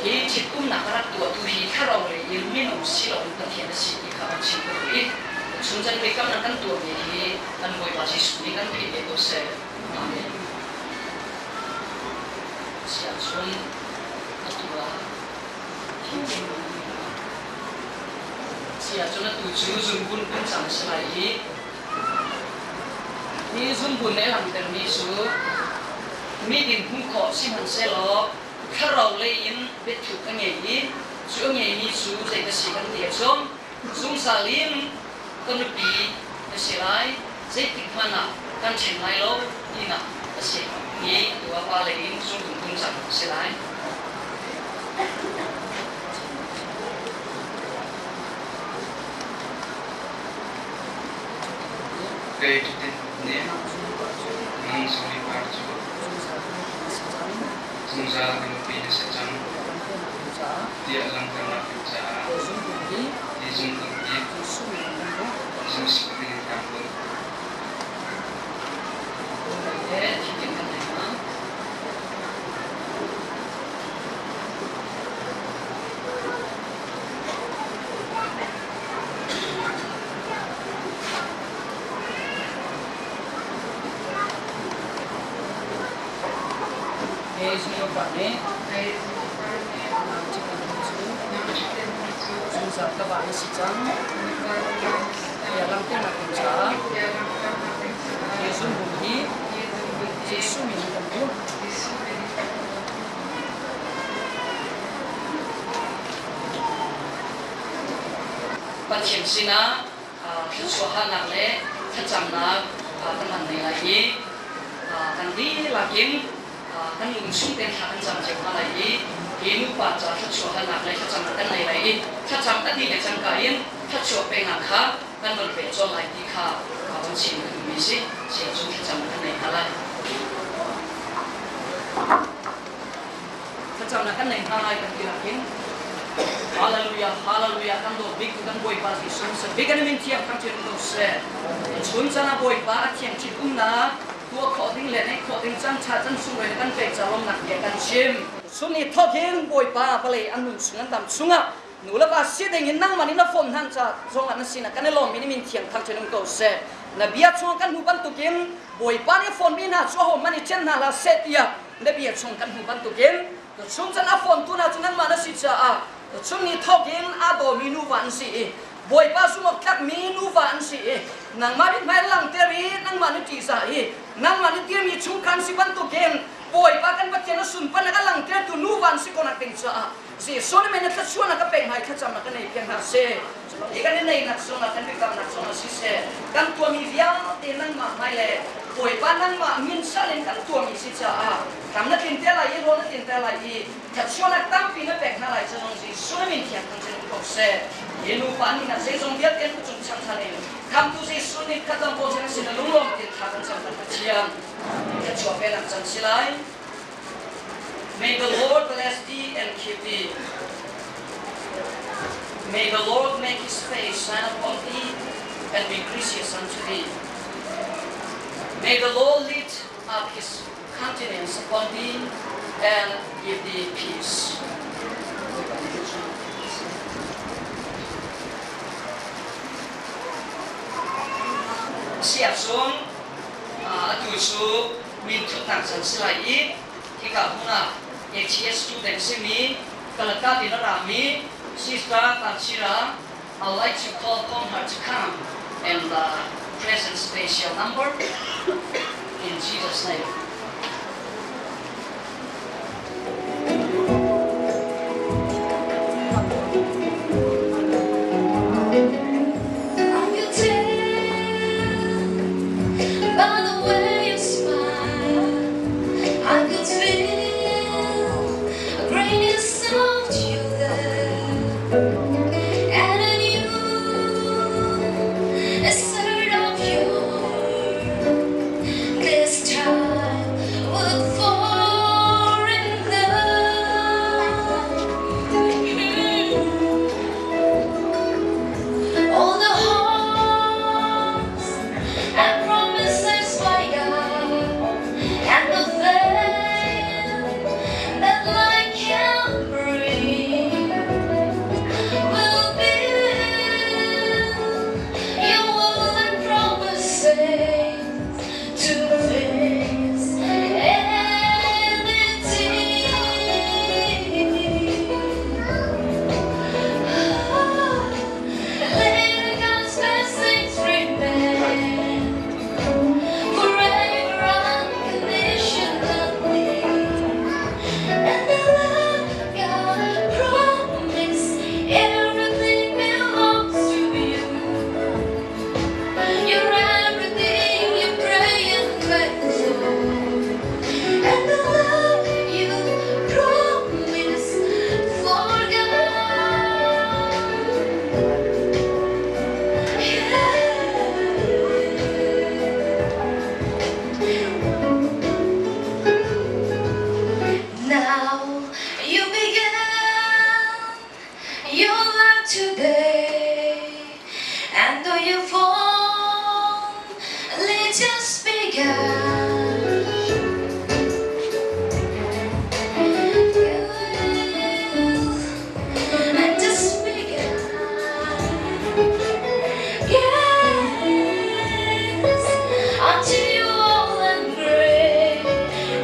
H: hi ṭhitumnak a rak tuahtu hi thlarau lei in minung si loin Pathian a si ti kha kan chim ka duh i tuchun caan biakamnak kan tuahmi hi kan Bawipa Jesuh nih kan theih ve ko seh. Amen. Si ahcun atu ah Si ahcun atu cu zunbun kun cang si lai i hi zunbun nih a langhtermi cu mi din hmuh khawh sihmanhsehlaw thlarau lei in biathuk a ngei i cu a ngeimi cu zei ka si kan ti ahcun zungzal in ka nupi na si lai, zeitik hmanh ah kan ṭhen lai lo tinak a si. Hi atu ah pa lei in zungbun kun cang a si lai.
J: Kei cutin nih nang suri par cu zungzal ka nupi na si cang tiah langhternak ding caah hi zungbun hi Jesuh min in kaan bunh.
H: Zungzal ka va na si cang. Tiah langhternak ding caah Jesuh bung hi Jesuh min in kan bunh. Pathian sinah thluachuah halnak le thlacamnak kan han nei lai i kan dihlak in kan lung chung tein thla kan cam cio hna lai i hi nupa ca thluachuah halnak le thlacamnak kan nei lai i thlacam a dih le cangka in thluachuah peknak kha kan von pek cawn lai ti kha von chim ka duhmi si. Sia cu thlacamnak kan nei hna lai. Thlacamnak kan nei hna lai kan ti nakin Hallelujah, Hallelujah, kan dawt bik kan Bawipa Jesuh sa bik an min thiang thang chin ko seh. Chun chan ah Bawipa a thiang chin umnak tuah khawh ding le neih khawh ding cang cha chan sung le kan pek ca lawmnak bia kan chim. Chun ni thawk hin Bawipa vawlei an nun chung an dam chungah nu le pa si ding in nangmah nih na fom hnan ca zongah na sinah kan i lawm mi min thiang thang chin um ko seh. Na bia chung kan hmu bantukin Bawipa nih fon mi hna cu aho man i ṭhen hna hlah seh tiah na bia chung kan hmu bantukin tuchung chan a fontu hna cu nangmah na si caah tuchung ni thawk in aa dawmi nuva an si i Bawipa sumawk tlakmi nuva an si i nangmah mithmai langhter i nangmah na ṭihzah i nangmah na dirmi chungkhar si bantukin Bawipa kan Pathian na sunparnak a langhtertu nuva an si ko nak ding caah Jesuh nih na thluachuahnak ka pek hna i thlacamnak ka nei piak hna seh. Hi kan i neinak zongah kan biakamnak zongah siseh kan tuahmi vialte nangmah hmai le Bawipa nangmah min sal in kan tuahmi si caah ram na tlin te lai i rawl na tlin te lai i thluachuahnak tampi na pek hna lai ca zong Jesuh na min thiang thang chin um ko seh. Hi nupa nih na zeizong vialte an cung chang than in khamtu Jesuh nih khat lam pawl sin sin na lunglawm tein thla kan cam kan Pathian thluachuah pe nak cam si lai. May the Lord bless thee and keep thee. May the Lord make his face shine upon thee and be gracious unto thee. May the Lord lift up his countenance upon thee and give thee peace. Si ahcun atu cu minthutnak can si lai i hika hmun ah ATS student simi Kalakat in a rami Sister Tanchira, I'd like to call upon her to come and present special number in Jesus' name.
I: I could tell by the way you smile. I could feel a greatness of your love, and I knew a sort of your this time would fall in love. All the hopes and promises my God, and the faith that light can bring will be your will and promises to face anything. Let God's blessings remain forever unconditionally. And the love God promised, everything belongs to you. You're everything you pray and wait for. And the love you promise for God. Yeah. Now you begin your life today, and though you've only just begun, you and just begun. Yes, unto you all and great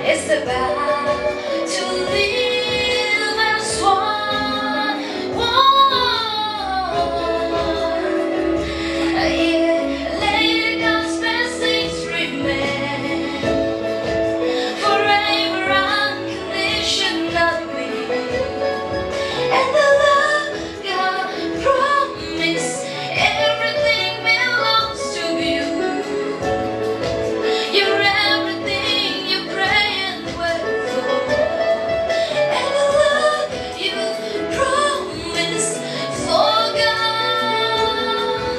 I: is about to live as one. One. Yeah, let God's blessings remain forever unconditionally. And the love God promised, everything belongs to you. You're everything you pray and wait for. And the love you promise for God.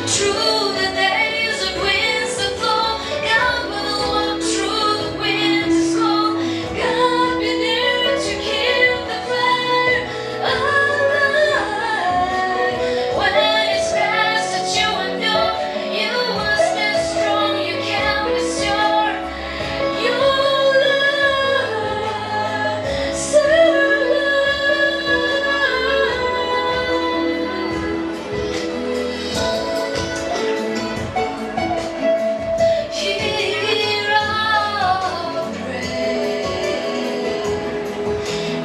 I: Through the days of winds that blow, God will walk through the winter's cold. God be there to keep the fire alive. When it's past that you endure, you will stand strong. You can be sure. Your love survives. Hear our prayer.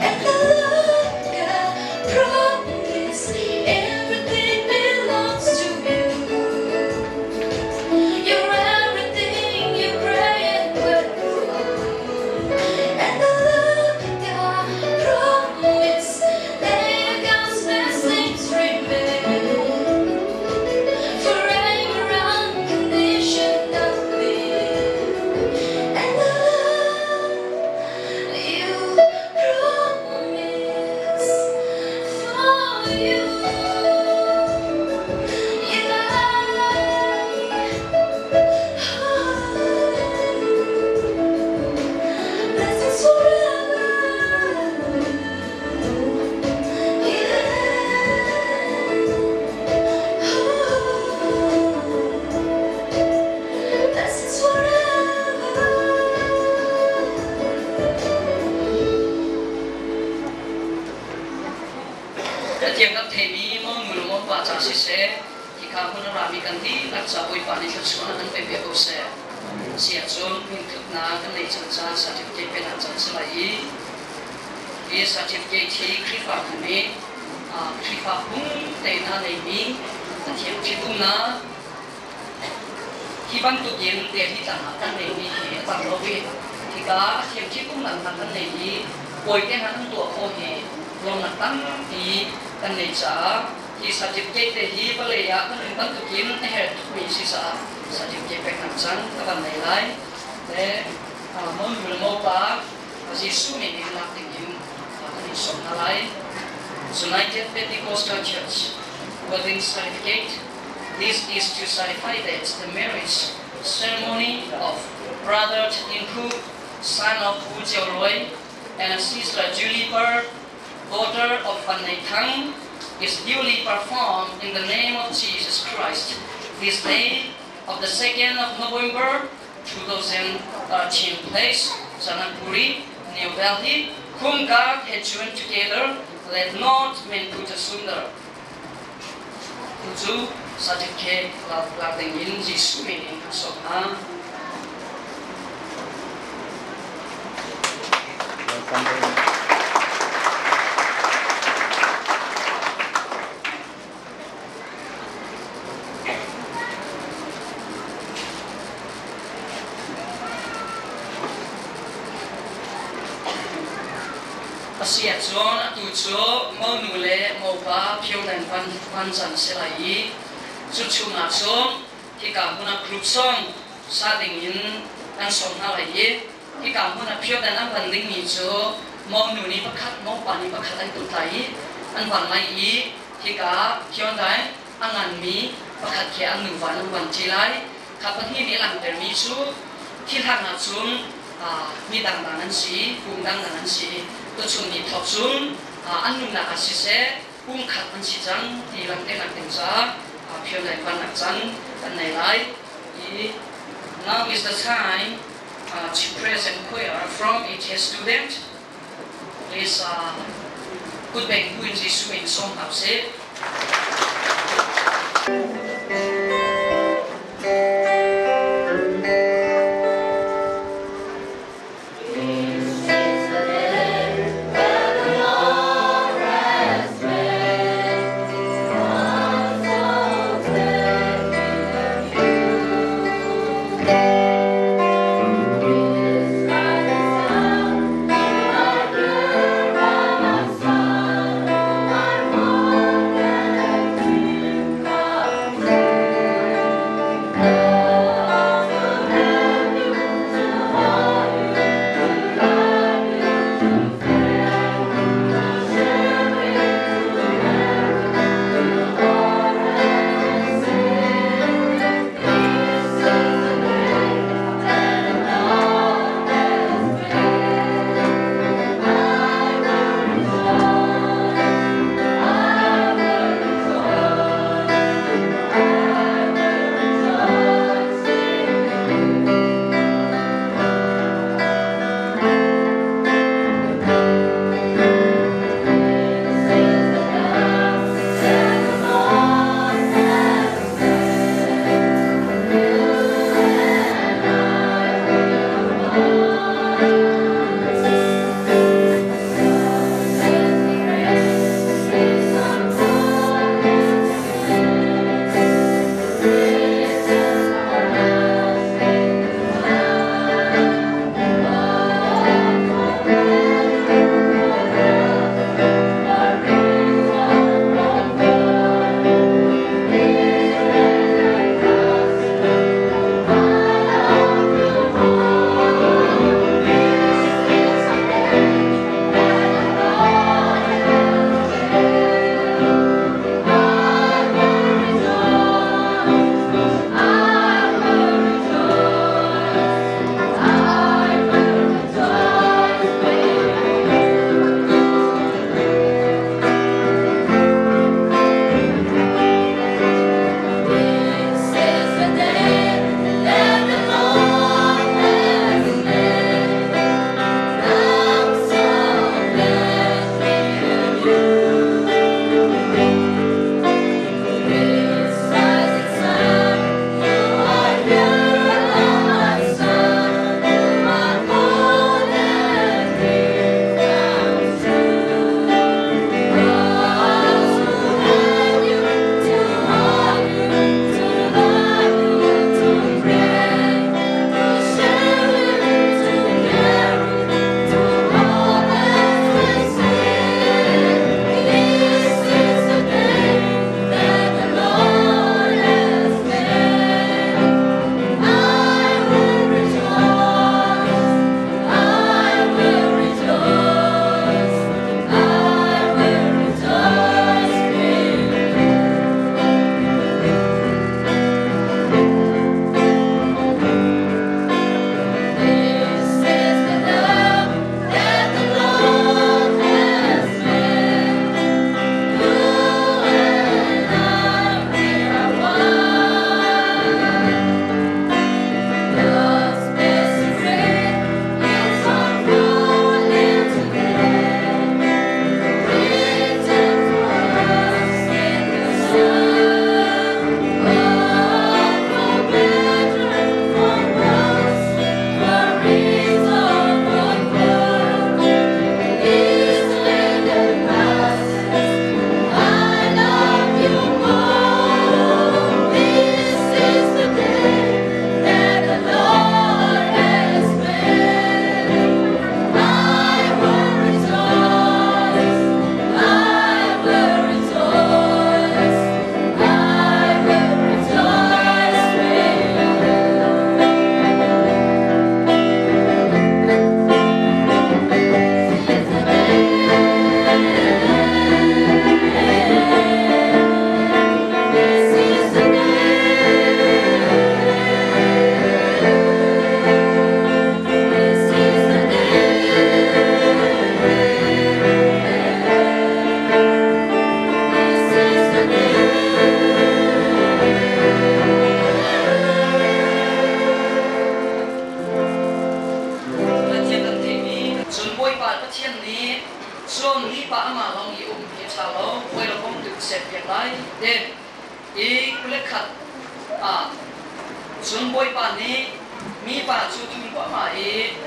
I: And the love God promised, everything belongs to you. You're everything you pray and wait for. And the love God promised, let God's blessings remain forever unconditionally. And the love you promise for you. Yeah. Blessings forever. Yeah. Blessings forever.
H: Thiang kan theimi mo nu le mo nupa ca siseh, hika hmun a rami kan dihlak ca Bawipa nih thluachuah kan pe piak ko seh. Si ahcun minthutnak kan neih cang caan certificate pe nak caan si lai i hi certificate hi Khrihfabu nih Khrihfa phung tein a neimi a thiam ṭhitumnak hi bantukin Delhi tlang ah kan neimi hi a tam lo i hika a thiam ṭhitumnak hna kan nei i puai te hna kan tuah khawh hi lawmnak tampi kan nei caah hi certificate te hi vawlei ah kan um bantukin a herh tukmi si caah certificate peknak caan ka van nei lai. Le monu le mopa Jesuh min in lak dingin kan in sawm hna lai. United Pentecostal Church wedding certificate. This is to certify that the marriage ceremony of brother Tin Phu, son of Pu Chiao Roy, and sister Julie Bird, daughter of Van Nei Thang, is duly performed in the name of Jesus Christ this day of the 2nd of November 2013 place, Janakpuri, New Delhi, whom God had joined together, let not men put asunder. Cu certificate lak ding in Jesuh min in kan sawm hna. A si ahcun atu cu monu le mopa phio nan van can si lai i cu chungah cun hika hmun ah group song sa dingin an sawm hna lai i hika hmun ah phio dan an van dingmi cu monu nih pakhat mopa nih pakhat an tut lai i an van lai i hika Hyundai a nganmi pakhat khi an nuva an van ṭi lai. Kha pahnih nih a langhtermi cu thil hlan ahcun mi dangdang an si, pum dangdang an si. Tuchun ni thawk cun an nunnak ah siseh pumkhat an si cang ti langhternak ding caah Hyundai vannak can kan nei lai. I now is the time to present choir from ATS student. Please kut beng buin Jesuh in sawm hna usih. serpiak lai te i 21 ah cun Bawipa nih mipa cu thum huahmah i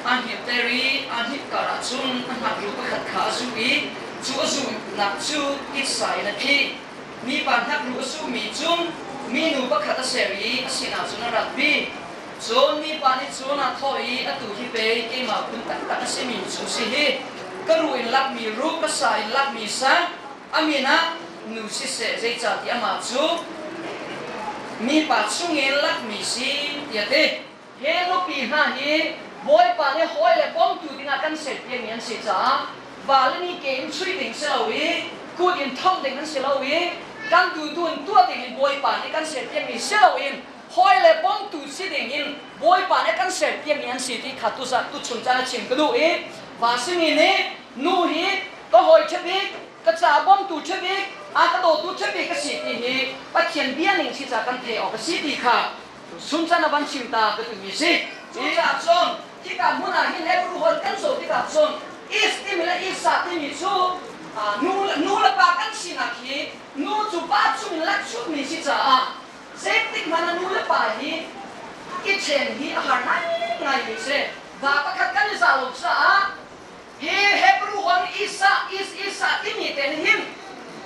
H: a hnipter i a hnip karah cun a hnakruh pakhat kha a zuh i cu a zuhnak cu titsa in a phih. Mipa hnakruh a zuhmi cun minu pakhat a ser i a sinah cun a ratpi. Cun mipa nih cun aa thawh i atu hi pei keimah phun taktak a simi cu si hi, ka ruh in lakmi ruh, ka sa in lakmi sa, a min ah nu siseh, zeicahtiah amah cu mipa chungin lakmi si, tiah a ti. Hi nupi hna hi Bawipa nih hawi le bawmtu dingah kan serpiakmi an si caah vale nih ke in chuih ding si lo i kut in thongh ding an si lo i kan duhduh in tuah ding in Bawipa nih kan serpiakmi si loin hawi le bawmtu si ding in Bawipa nih kan serpiakmi an si ti kha tuchun caan a chim ka duh i va simi nih nu hi ka hawi ṭhabik ka ca bawmtu ṭhabik a ka dawtu ṭhabik ka si ti hi Pathian bia ning si ca kan theih awk a si ti kha sun caan a van chim ta ka timi si. Cucaah cun hika hmun ah hin Hebrew holh kan zoh tikah cun is timi le isa timi cu nu le pa kan sinak hi nu cu pa chung in lakchukmi si caah Zeitik hmanh ah nu le pa hi i ṭhen hi a har ngaingaimi a si. Va pakhat kan i zah lo caah hi Hebrew holh Isa, Is, Isa timi te nih hin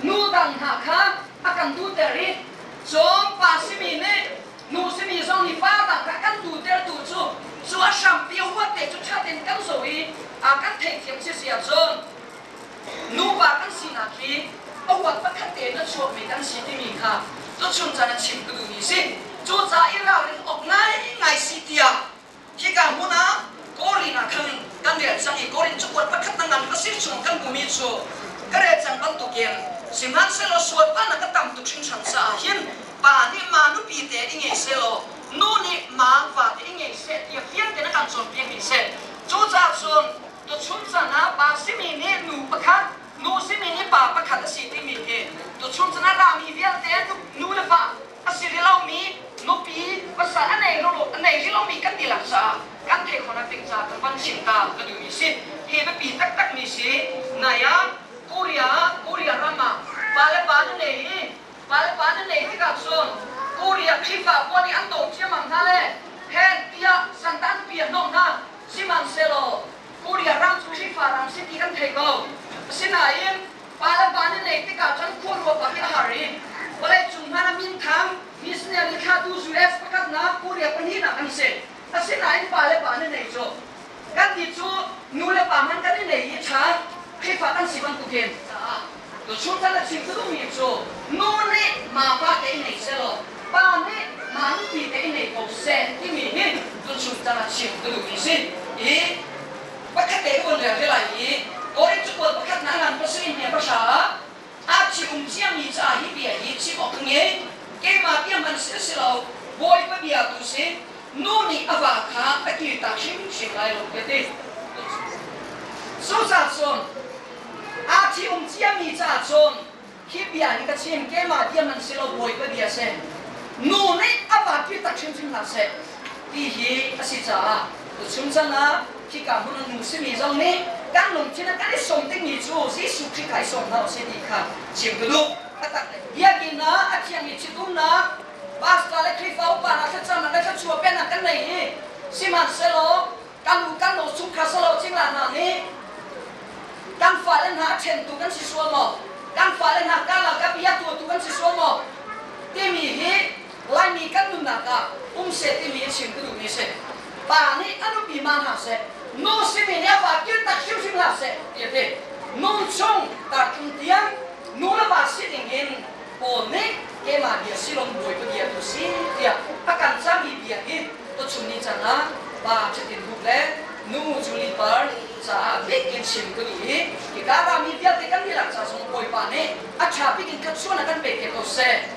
H: nu dang hna kha a kan duhter i cun pa simi nih nu simi zong nih pa dang kha kan duhtertu cu cu a hrampi a huat te cu ṭha tein kan zoh i a kan theihthiam si si ahcun Nupa kan sinak hi a huat pakhat tein a chuakmi kan si timi kha tuchun caan ah chim ka duhmi a si. Cucaah i ralrin awk ngaingai si tiah hika hmun ah Korin ah khan kan rel cang i Korin cakuat pakhat na ngan pasir chung kan hmumi cu ka rel cang bantukin sihmanhsehlaw sualpalnak a tam tuk hringhran caah hin pa nih ma nupi te i ngei sehlaw nu nih ma va te i ngei seh tiah fiang tein a kan cawnpiakmi a si. Cucaah cun Tuchun chan ah pa simi nih nu pakhat, nu simi nih pa pakhat a si timi hi tuchun chan ah rami vialte nu le va a si rih lomi nupi pasal a nei a nei rih lomi kan ti lak caah kan theih khawhnak ding caah kan van chim ta ka duhmi si. Hi biapi taktakmi si. Nai ah Korea Korea ram ah pa le pa na nei i pa le pa na nei tikah cun Korea Khrihfa pawl nih an dawt ciammam hna le hen tiah santan pi an hnawh hna. Sihmanhsehlaw Korea ram cu Khrihfa ram si ti kan thei ko. Asinain pa le pa nih nei tikah cun khuaruah bak hi a har i vawleicung hmanh ah minthang missionary thlatu US pakhatnak Korea pahnihnak an si. Asinain pa le pa nih nei cu kannih cu nu le pa hmanh kan i nei i ṭha Khrihfa kan si bantukin caah tuchun chan a chim ka duhmi cu nu nih ma pa te i nei sehlaw Pa nih mah nupi te i nei ko seh timi hi tuchun caan ah chim ka duhmi si. I pakhat te ka von rel te lai i Korin cakuat pakhat na ngan pasarih hme pahra ah a thi um ciami caah hi bia hi chim awk ka ngei. Keimah bia hman si a si lo, Bawipa bia tu si. Nu nih a va kha a kirtak hrimhrim lai lo tiah ti. Cucaah cun aa thi um ciami caah cun Hi bia hi ka chim, keimah bia man si lo, Bawipa bia si. Nu nih a va tak hrimhrim hlah seh ti hi a si caah tuchun chan ah khika hmun a nu simi zong nih kan lungthin ah kan i sawm dingmi cu Jesuh Khrih kha i sawm hna usih ti kha chim ka duh. Biakinn ah a thiangmi ṭhitumnak pastor le Khrihfa upa hna thlacamnak le thluachuah pennak kan nei i sihmanhsehlaw kan u kan lo chungkhar salo cingla hna nih kan fale hna a ṭhentu kan si sual maw kan fale hna karlak ah bia tuahtu kan si sual maw timi hi Laimi kan nunnak ah um seh timi a chim ka duhmi a si. Pa nih a nupi ma hna seh, nu simi nih a va kirtak hrimhrim hlah seh ti a ti. Nun chung tartlung tiang nu le va si ding in Paul nih keimah bia si lo Bawipa bia tu si tiah a kan cahmi bia hi tuchun ni chan ah pa ṭhitin huk le nu Julie Par caah bik in chim ka duh i hika rami vialte kan dihlak ca zong Bawipa nih a ṭha bik in thluachuah a kan pek te ko seh.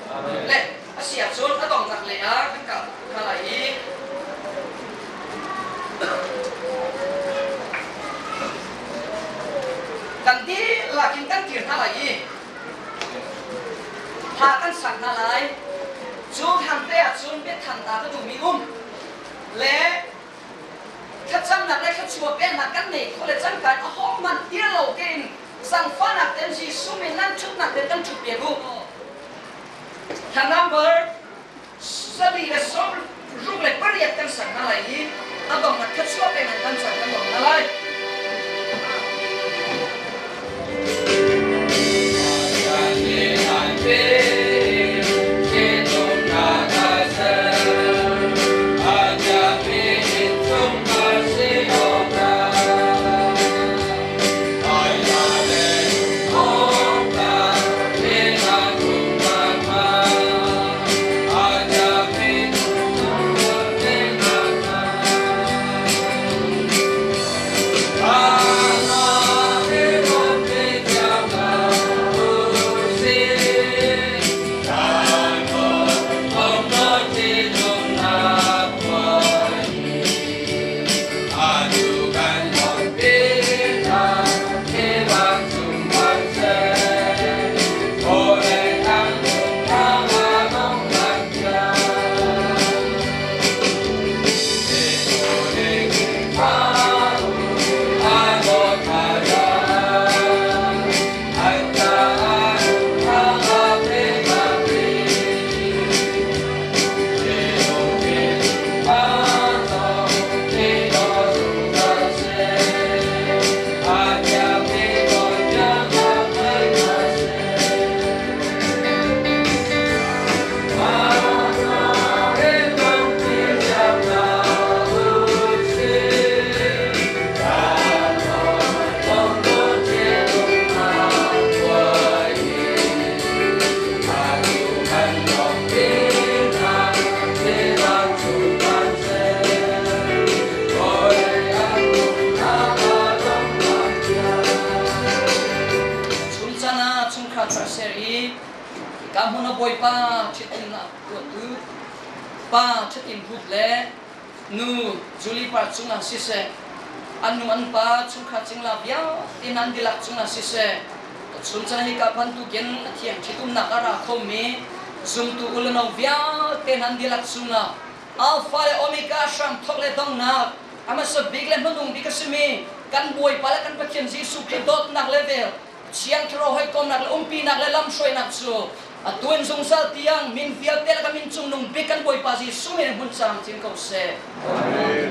H: Le a si ahcun a donghnak lei ah kan kah hna lai i kan dihlak in kan kir hna lai i Hla kan sak hna lai. Cu thangte ahcun biathannak ka duhmi um le thlacamnak le thluachuah peknak kan nei khawh le cangka in a hohmanh dir lo tein Zangfahnak ten Jesuh min nan ṭhutnak te kan ṭhut piak u. Hla number 168 kan sak hna lai i a donghnak thluachuah pek in kan caan kan dong hna lai. Chungchan ah chungkhar rak ser i ka hmun a bawipa ṭhitumnak tuahtu pa ṭhitim hup le nu Julie par cungah siseh an nu an pa chungkhar cingla vialte nan dilak cungah siseh chungchan hi ka bantukin a thiang ṭhitumnak a ra khomi zumtu ulano vialte nan dilak cungah Alpha le Omega hramthawk le donghnak, a hmasa bik le hmanung bik a simi kan Bawipa le kan Pathian Jesuh Khrih dawtnak le vel, Thiang Thlarau hawikomnak le umpinak le lamhruainak cu atu in zungzal tiang min vialte le kan min cungnung bik kan Bawipa Jesuh min in hmun camcin ko seh. Amen.